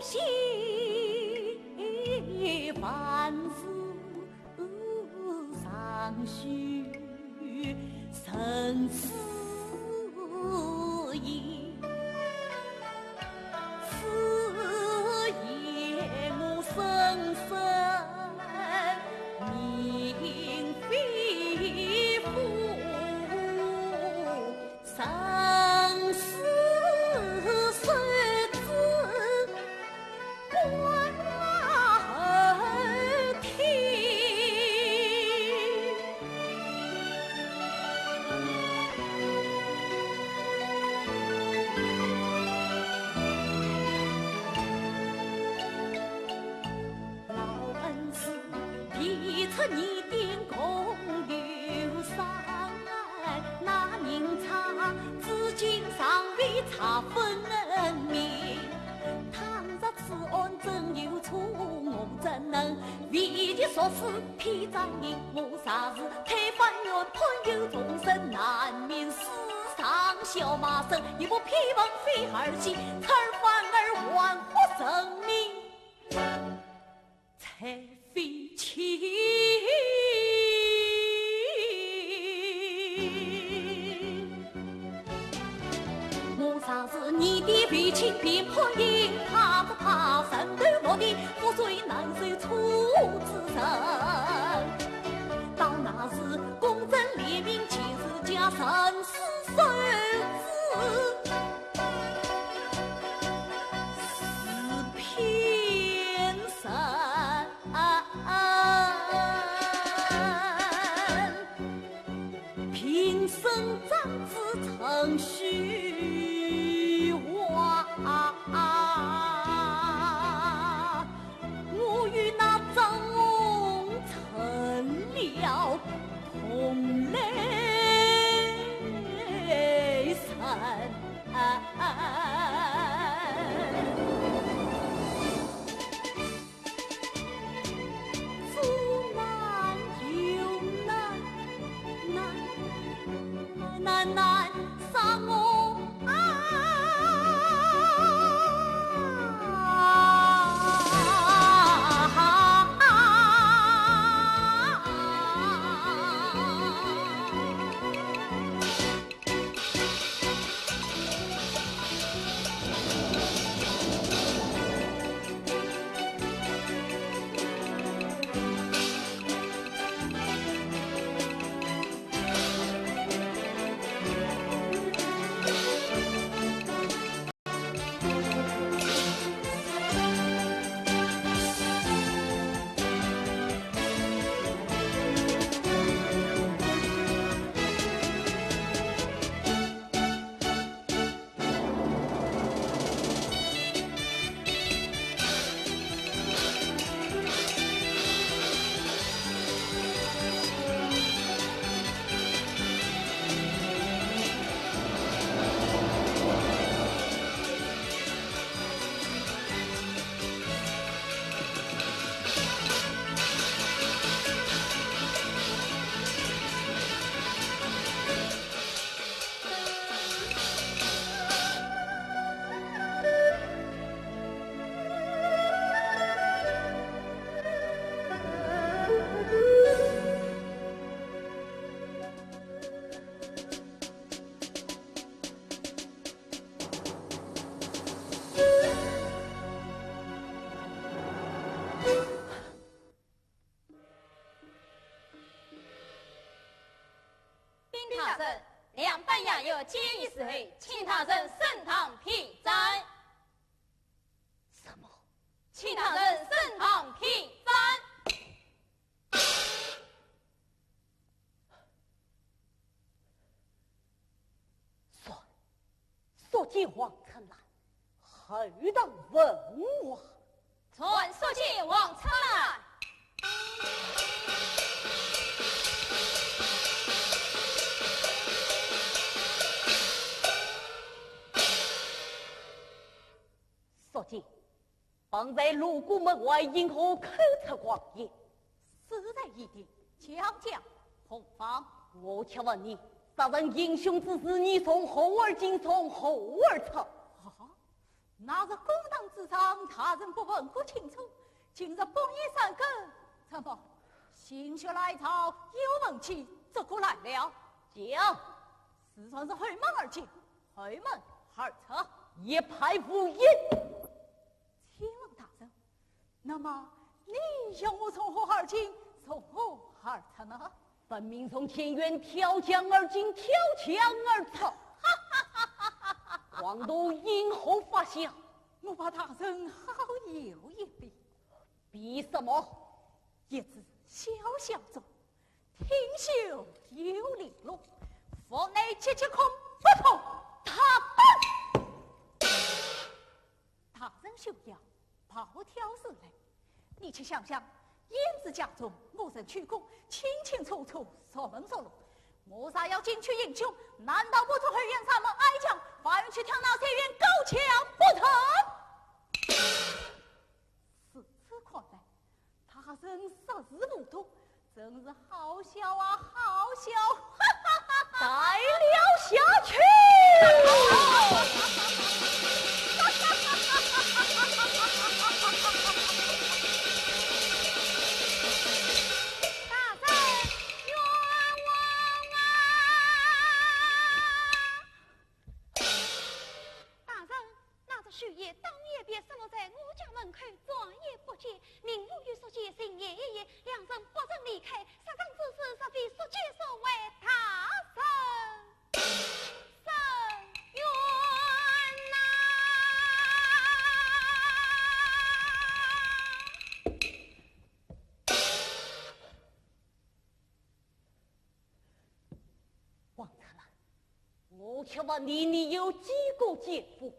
心，万事常须沉思也。此夜我深深 明非福，生死谁知关后天。 老恩师，提出你的功有赏，那明察至今尚未查分明。倘若此案真有错，我怎能为其所死？偏将你我杀死，推翻原判有终身，难免死伤小马身，一部批文非儿戏，此番而还复人命。 才非轻。我若是你的父亲，便判刑，怕不怕人头落地，覆水难收错之人。到那时，公正廉明，即是将生死受之。 是偏生，平生长子成虚华。 我与那张龙成了同类人。自难又难，难，难，难杀我啊！禀大人，两班衙役见议之后，请大人升堂批斩。什么？请大人升堂批斩。 速，速见王春兰，后堂问话。传速见王春兰。速见。 方才路过门外，因何口出狂言？是在一定，讲讲何妨？我且问你，大人行凶之时，你从何而进，从何而出？啊，那日公堂之上，大人不问个清楚，今日半夜三更，怎么心血来潮，又问起这个来了？讲。自然是后门而进，后门而出。一派胡言。请问大人， 那么你要我从何而进，从何而出呢？分明从前院跳墙而进，跳墙而出。狂徒因何发笑？我把大人好有一比。比什么？一只小小钟，听咻又零落，腹内急急空，扑通，啪！大人休要 暴跳如雷。你且想想，胭脂家中，我曾去过，清清楚楚，熟门熟路。我若要进去行凶，难道不从后院上门挨墙，反而去跳那前院高墙不成？如此看来，大人实是糊涂， 真是好笑啊，好笑！哈哈哈哈！带了下去。大人，冤枉啊！大人， 那只绣鞋当夜便失落在我家门口，转也不见。命我与宿介寻也一夜，两人不曾离开，失踪之事实非宿介所为，大人伸冤呐！王春兰， 我却问你，你有几个奸夫？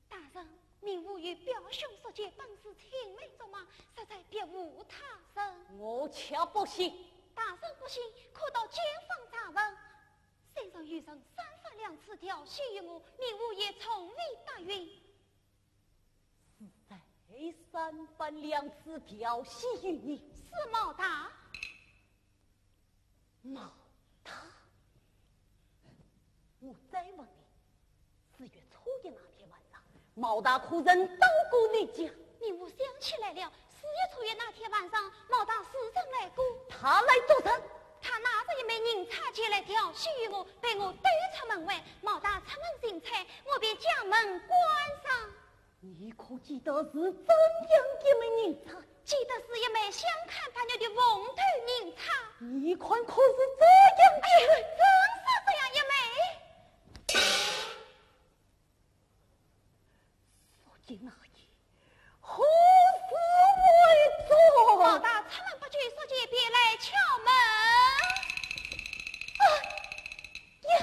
大人，命我与表兄宿介本是青梅竹马，实在别无他人。我却不信。大人不信，可到监房查问。山上有人三番两次调戏于我，命我也从未答应。是谁三番两次调戏于你？是毛大。 毛大，我再问你，四月初一那天晚上，毛大可曾到过你家？命我想起来了，四月初一那天晚上，毛大是曾来过。他来做甚？他拿着一枚银钗前来调戏于我，被我推出门外。毛大出门行差，我便将门关上。 你可记得是怎样一枚银钗？记得是一枚镶嵌白玉的凤头银钗。你看可是这样的？哎，正是这样一枚。宿介那夜何时回转？毛大出门不久，宿介便来敲门。啊呀！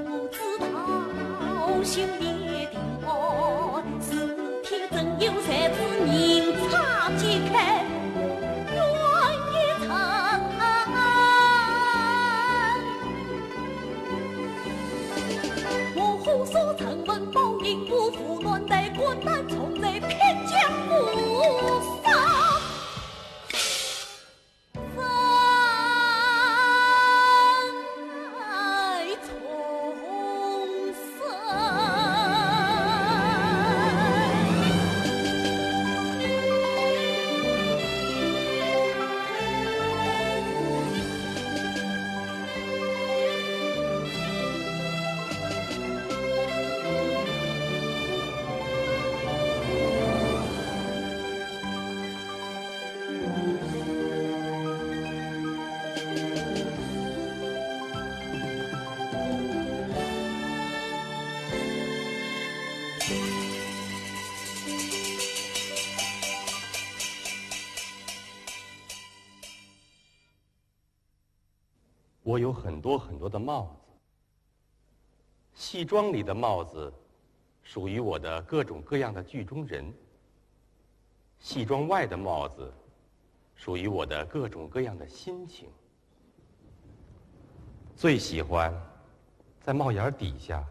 不知道兄弟的话，事体真有才子，银钗揭开，冤一场。我胡说成文，报应不负，乱弹滚蛋，重罪偏将不赦。 我有很多很多的帽子，戏装里的帽子属于我的各种各样的剧中人，戏装外的帽子属于我的各种各样的心情。最喜欢在帽檐底下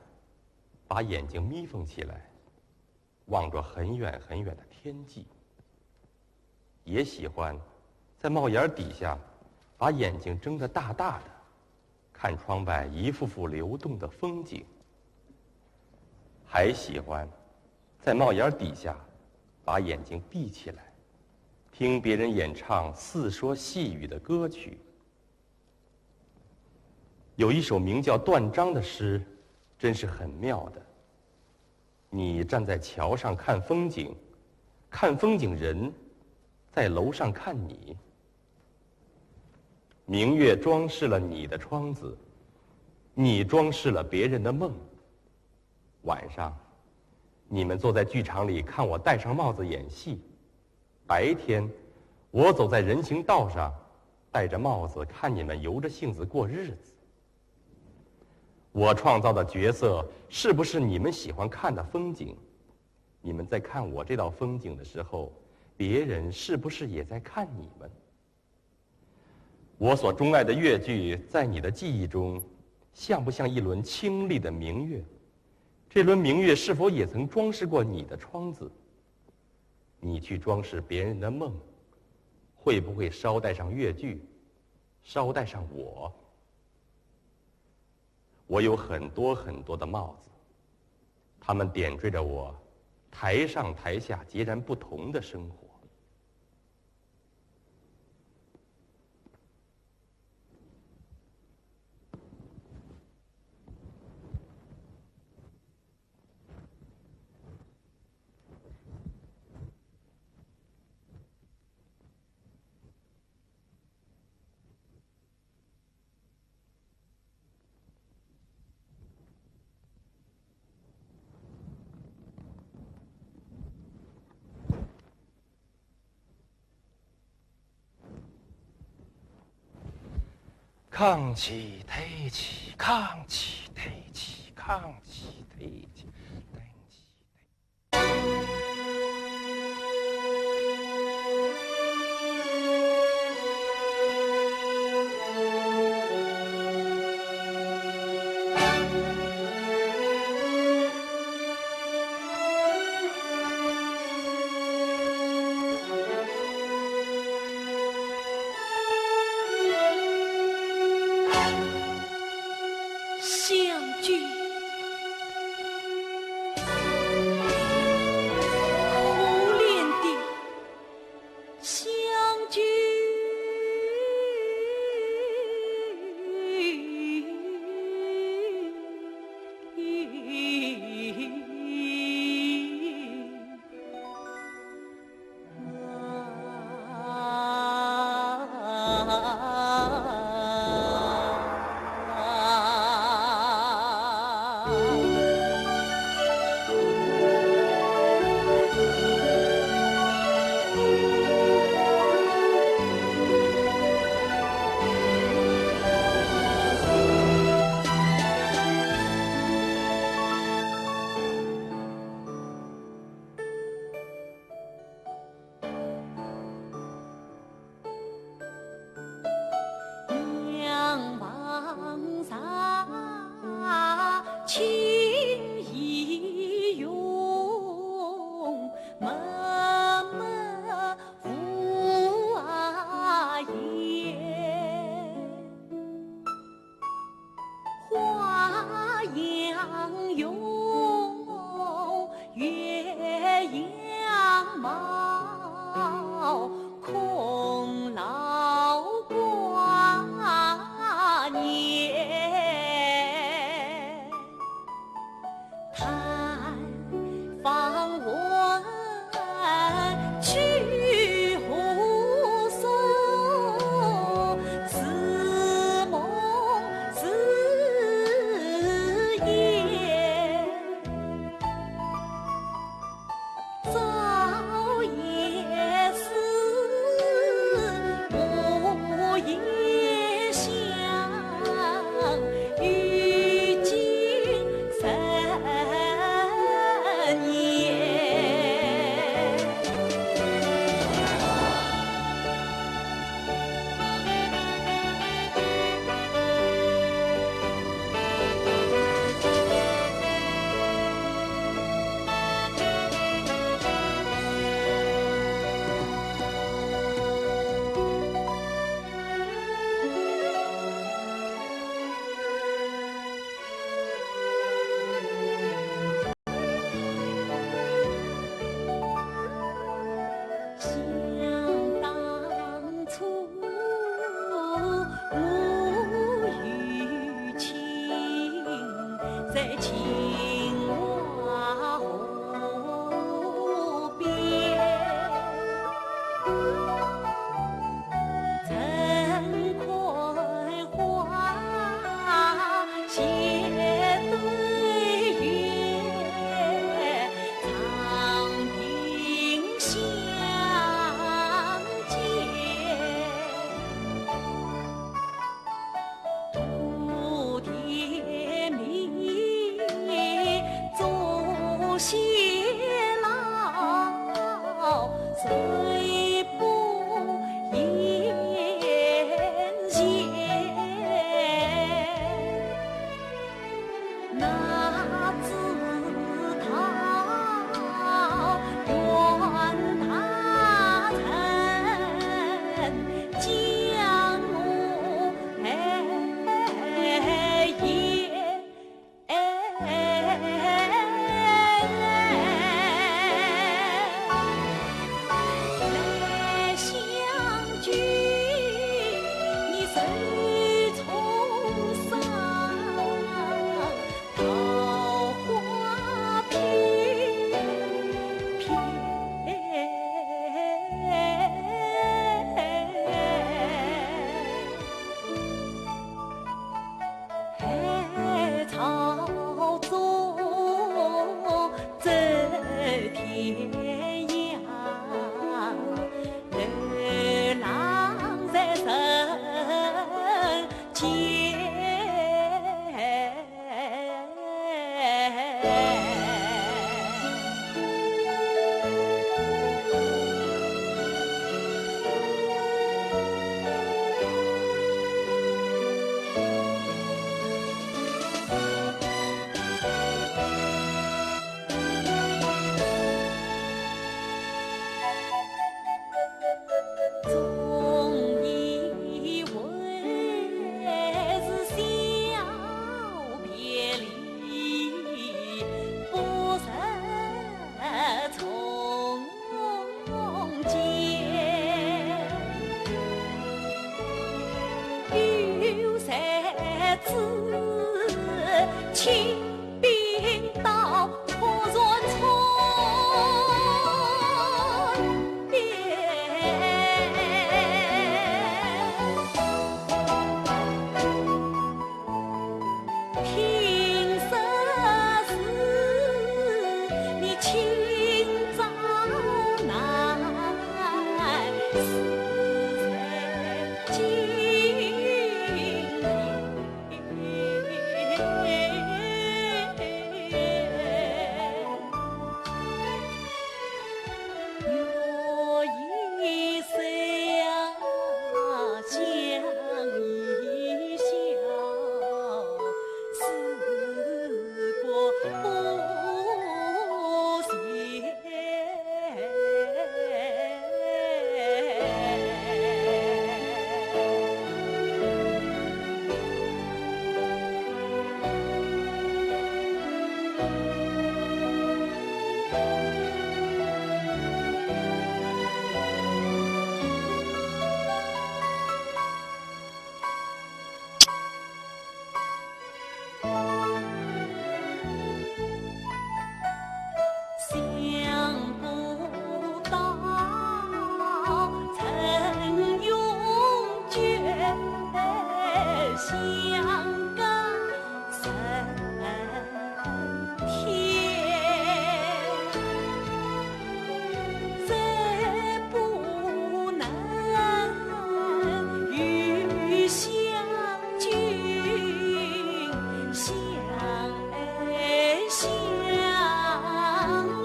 把眼睛眯缝起来，望着很远很远的天际。也喜欢在帽檐底下把眼睛睁得大大的，看窗外一幅幅流动的风景。还喜欢在帽檐底下把眼睛闭起来，听别人演唱似说细语的歌曲。有一首名叫《断章》的诗，真是很妙的。你站在桥上看风景，看风景人在楼上看你。明月装饰了你的窗子，你装饰了别人的梦。晚上，你们坐在剧场里看我戴上帽子演戏，白天，我走在人行道上，戴着帽子看你们由着性子过日子。我创造的角色是不是你们喜欢看的风景？你们在看我这道风景的时候，别人是不是也在看你们？我所钟爱的越剧，在你的记忆中，像不像一轮清丽的明月？这轮明月是否也曾装饰过你的窗子？你去装饰别人的梦，会不会捎带上越剧，捎带上我？我有很多很多的帽子，它们点缀着我台上台下截然不同的生活。扛起抬起，扛起抬起，扛起抬起，抬起。自清兵到火船村边。听说是你清早难是在京里。 想不到曾永绝相隔 天，再不能与相君相爱相恋。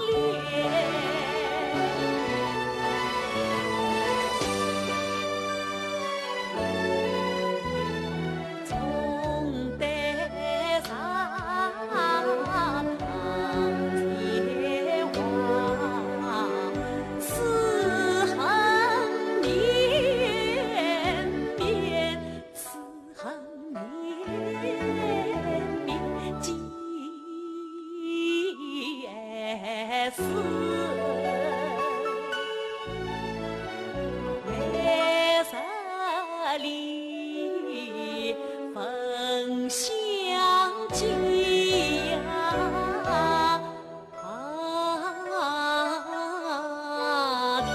从得上堂前话，此恨绵绵，此恨绵绵，今是 为啥你焚香祭呀？啊，天！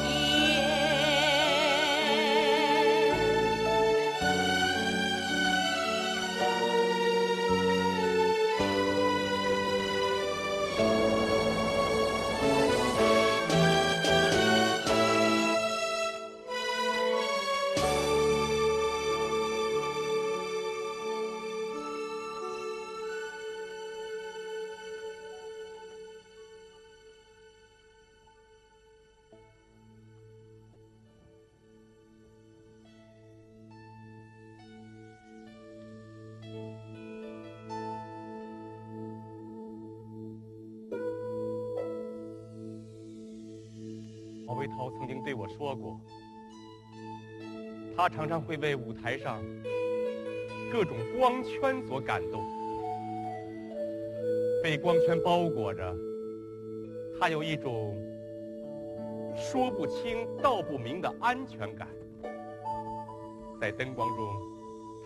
郝为陶曾经对我说过，他常常会被舞台上各种光圈所感动，被光圈包裹着，他有一种说不清道不明的安全感。在灯光中，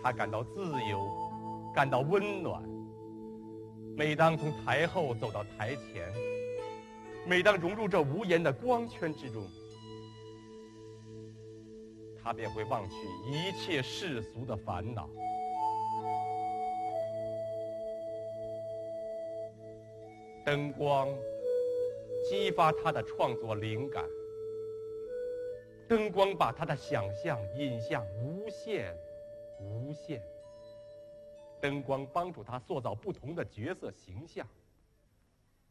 他感到自由，感到温暖。每当从台后走到台前，每当融入这无言的光圈之中，他便会忘去一切世俗的烦恼。灯光激发他的创作灵感，灯光把他的想象引向无限、无限。灯光帮助他塑造不同的角色形象，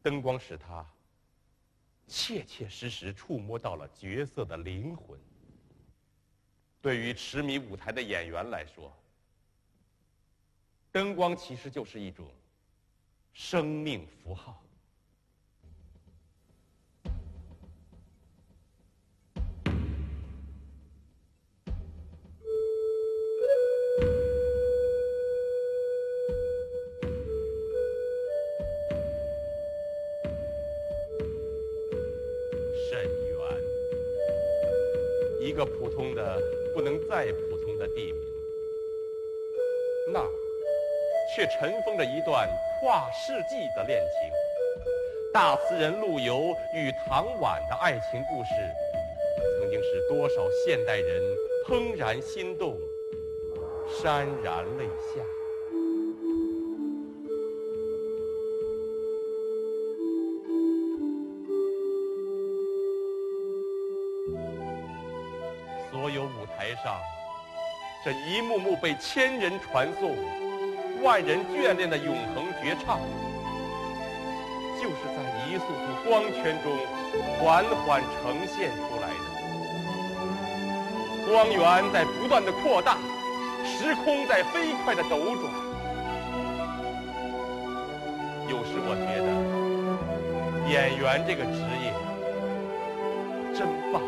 灯光使他切切实实触摸到了角色的灵魂。对于痴迷舞台的演员来说，灯光其实就是一种生命符号。 沈园，一个普通的不能再普通的地名。那儿却尘封着一段跨世纪的恋情。大词人陆游与唐婉的爱情故事，曾经使多少现代人怦然心动，潸然泪下。所有舞台上这一幕幕被千人传颂、万人眷恋的永恒绝唱，就是在一束束光圈中缓缓呈现出来的。光源在不断的扩大，时空在飞快的斗转。有时我觉得，演员这个职业真棒。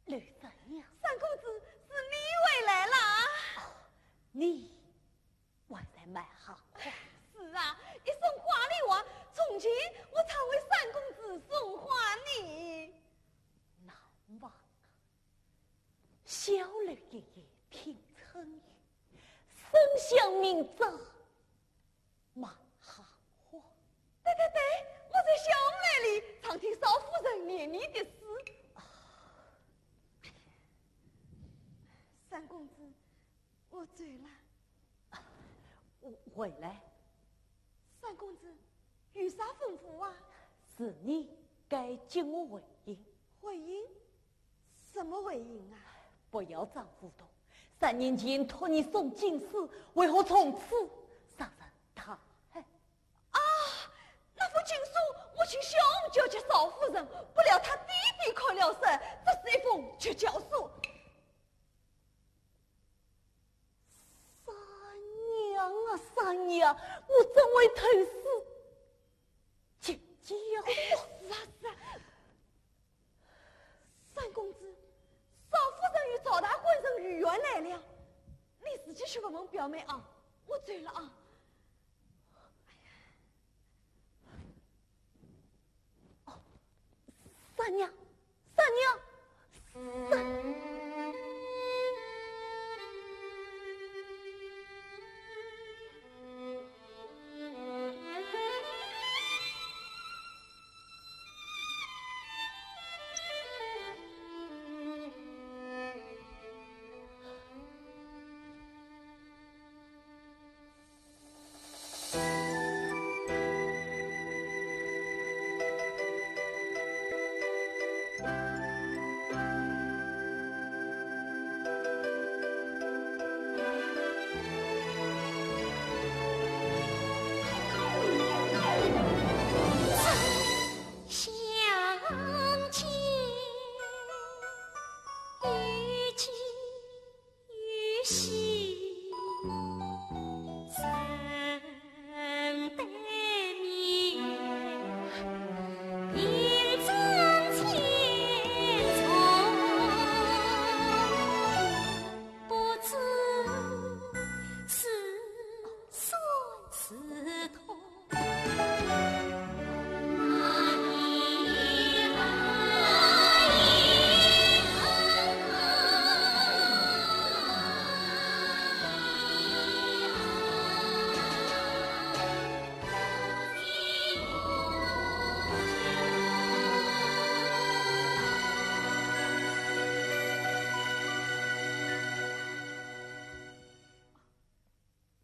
刘三娘。三公子，是你回来啦？哦，你还在卖哈花？是啊，一身花里胡，从前我常为三公子送花呢。难忘啊，小楼夜夜听春雨，深巷明朝 卖哈花。对对对，我在小楼里常听少夫人念你的诗。啊，三公子，我醉了。啊，我回来。三公子，有啥吩咐啊？是你该给我回音。回音？ 什么回音啊？不要装糊涂。三年前托你送金书，为何从此杀人大海？啊，那封金书，我请小红叫给少夫人，不料她低低开了色，这是一封绝交书。三娘啊，三娘，我怎会投书绝交？哎，是啊，是啊。 三公子，少夫人与赵大官人御宴来了，你自己去问问表妹啊，我走了啊。哦，三娘，三娘，三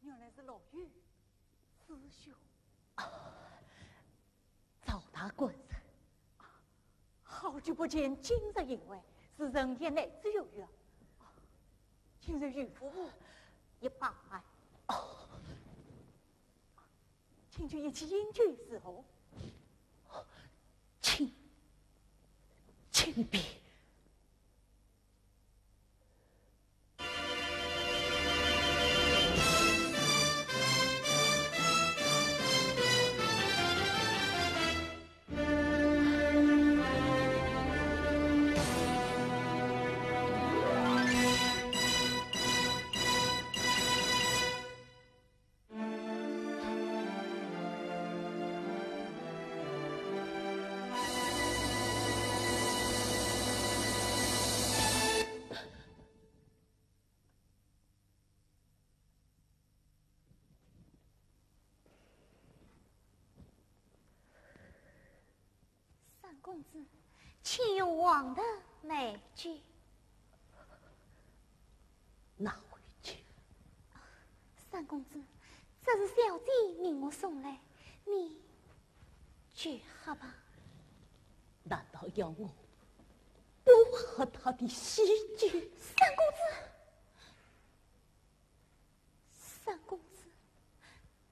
原来是老友师兄。啊，赵大官人。啊，好久不见，今日幸会，是人也来之有缘。啊，今日与父母一拜。哦。 请就一起饮酒如何？请，请便。 三公子，请用黄豆买酒。拿回去。三公子，这是小姐命我送来，你就喝吧。难道要我不喝她的喜酒？三公子，三公子，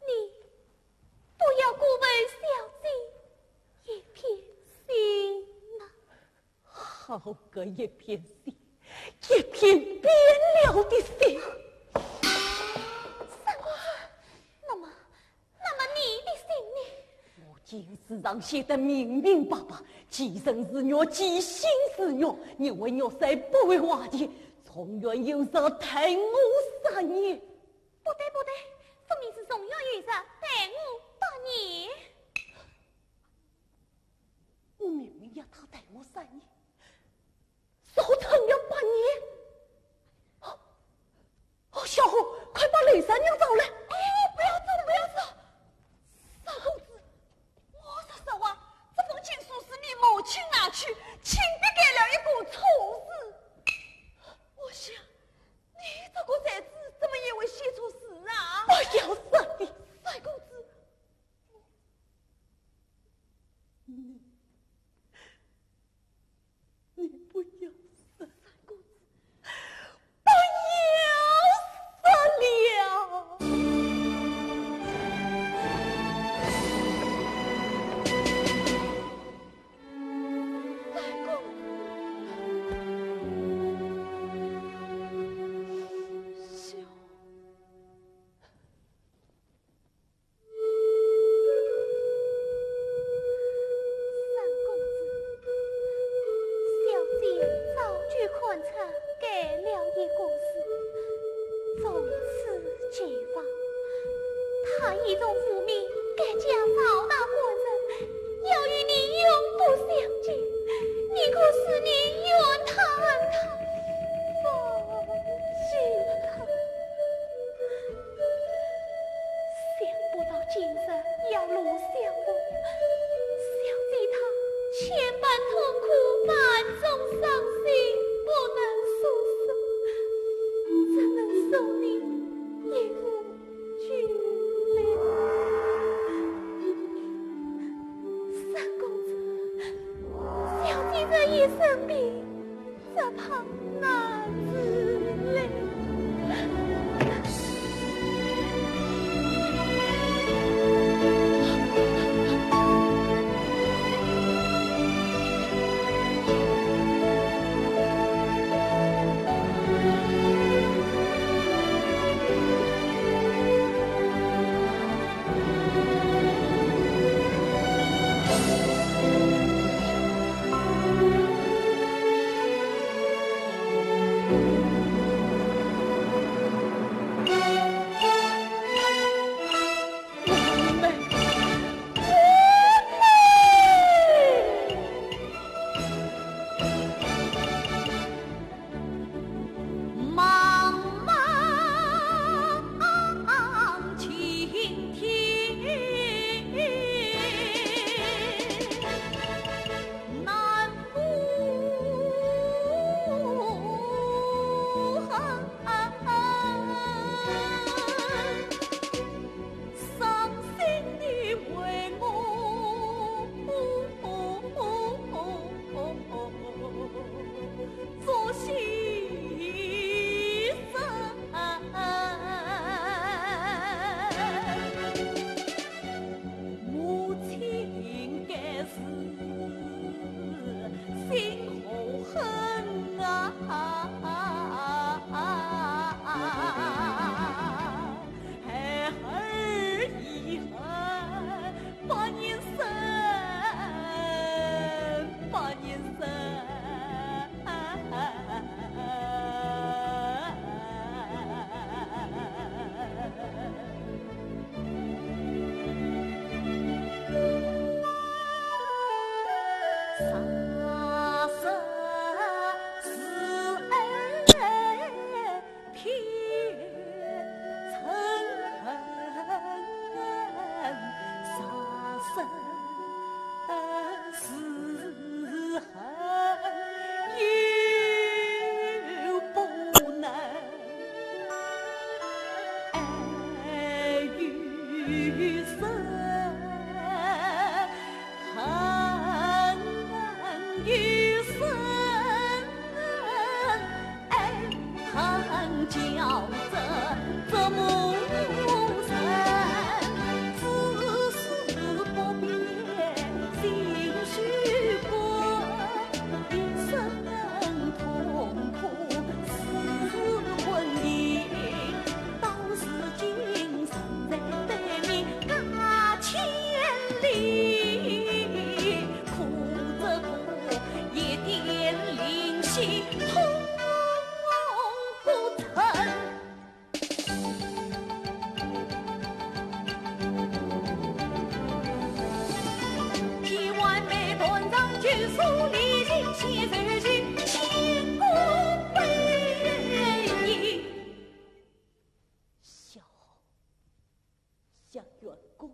你不要辜负小姐一片心呐。好个一片心，一片变了的心。三公子，那么，那么你的心呢？我经书上写得明明白白，既生如玉，既性如玉，你为玉碎不为瓦全，从前有人待我杀你。不对，不对，分明是从前有人待我杀你。我明明要他待我杀你， 少成了半年。哦，哦，小红，快把雷三娘找来。哎，不要走，不要走。三公子，我说实话，这封情书是你母亲拿去，亲笔改了一个错字。我想，你这个才子怎么也会写错字啊？不要杀你。三公子，你，你不要杀，不要杀了。三公子，小姐早就看出该了一个字，从此绝望。她已从无名赶将曹大官人，要与你永不相见，你可使你怨她恨她，忘记她。 想不到今日要落相逢，小姐她千般痛苦，万种伤心，不能诉说，只能送你一幅挽联。三公子，小姐这一生病， 只怕难自理。茫茫青天，难无痕。 伤心的为我做牺牲。母亲该是心何恨啊！ 孩儿已恨百年身，百年身。小侯，向远公。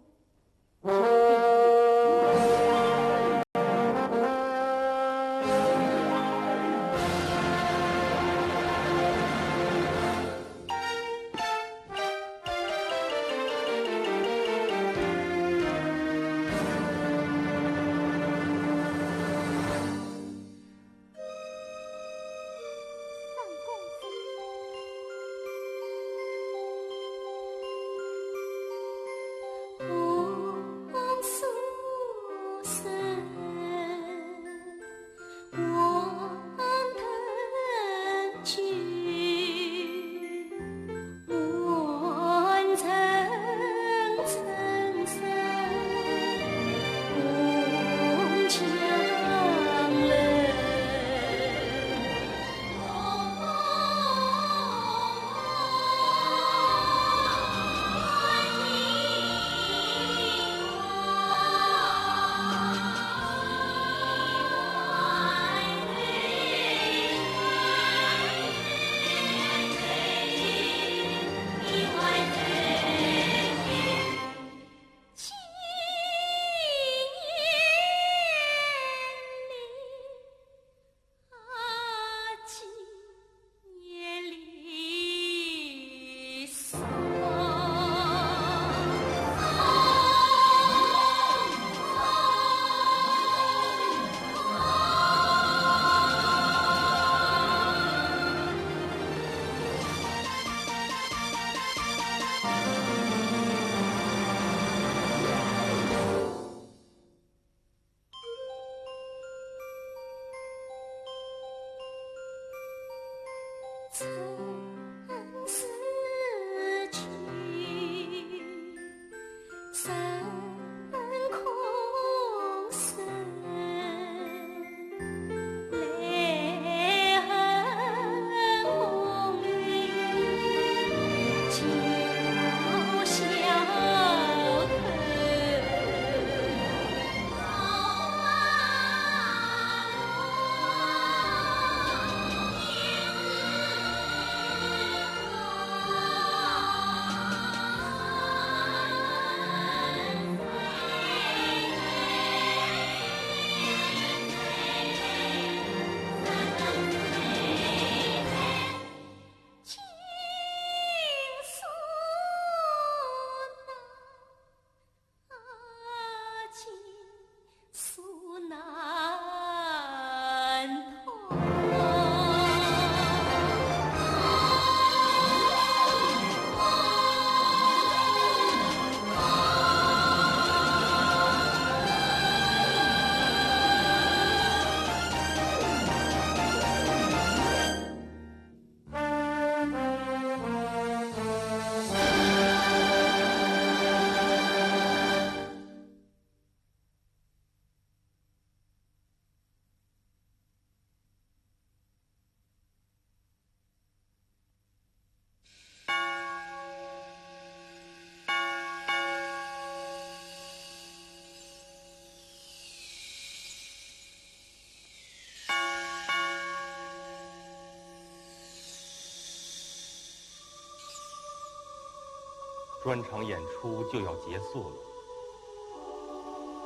专场演出就要结束了，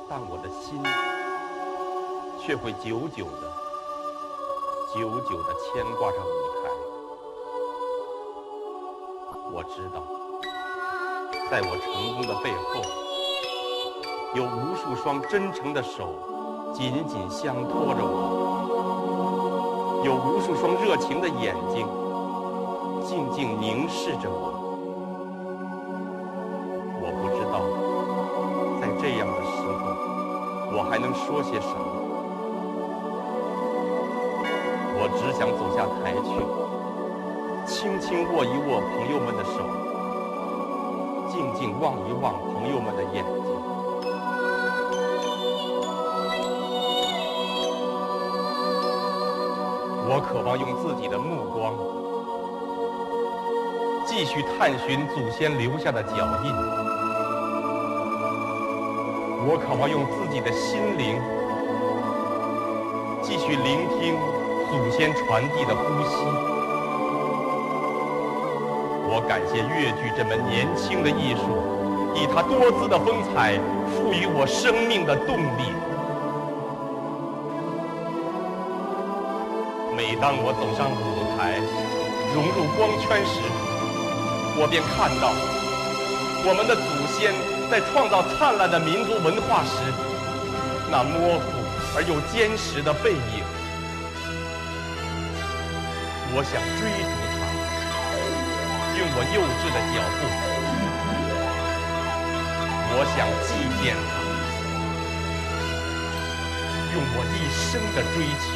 但我的心却会久久的、久久的牵挂着舞台。我知道，在我成功的背后，有无数双真诚的手紧紧相托着我，有无数双热情的眼睛静静凝视着我。我不知道，在这样的时候，我还能说些什么。我只想走下台去，轻轻握一握朋友们的手，静静望一望朋友们的眼睛。我我渴望用自己的目光继续探寻祖先留下的脚印。我渴望用自己的心灵继续聆听祖先传递的呼吸。我感谢越剧这门年轻的艺术，以它多姿的风采赋予我生命的动力。每当我走上舞台，融入光圈时，我便看到我们的祖先在创造灿烂的民族文化时，那模糊而又坚实的背影。我想追逐它，用我幼稚的脚步。我想祭奠它，用我一生的追求。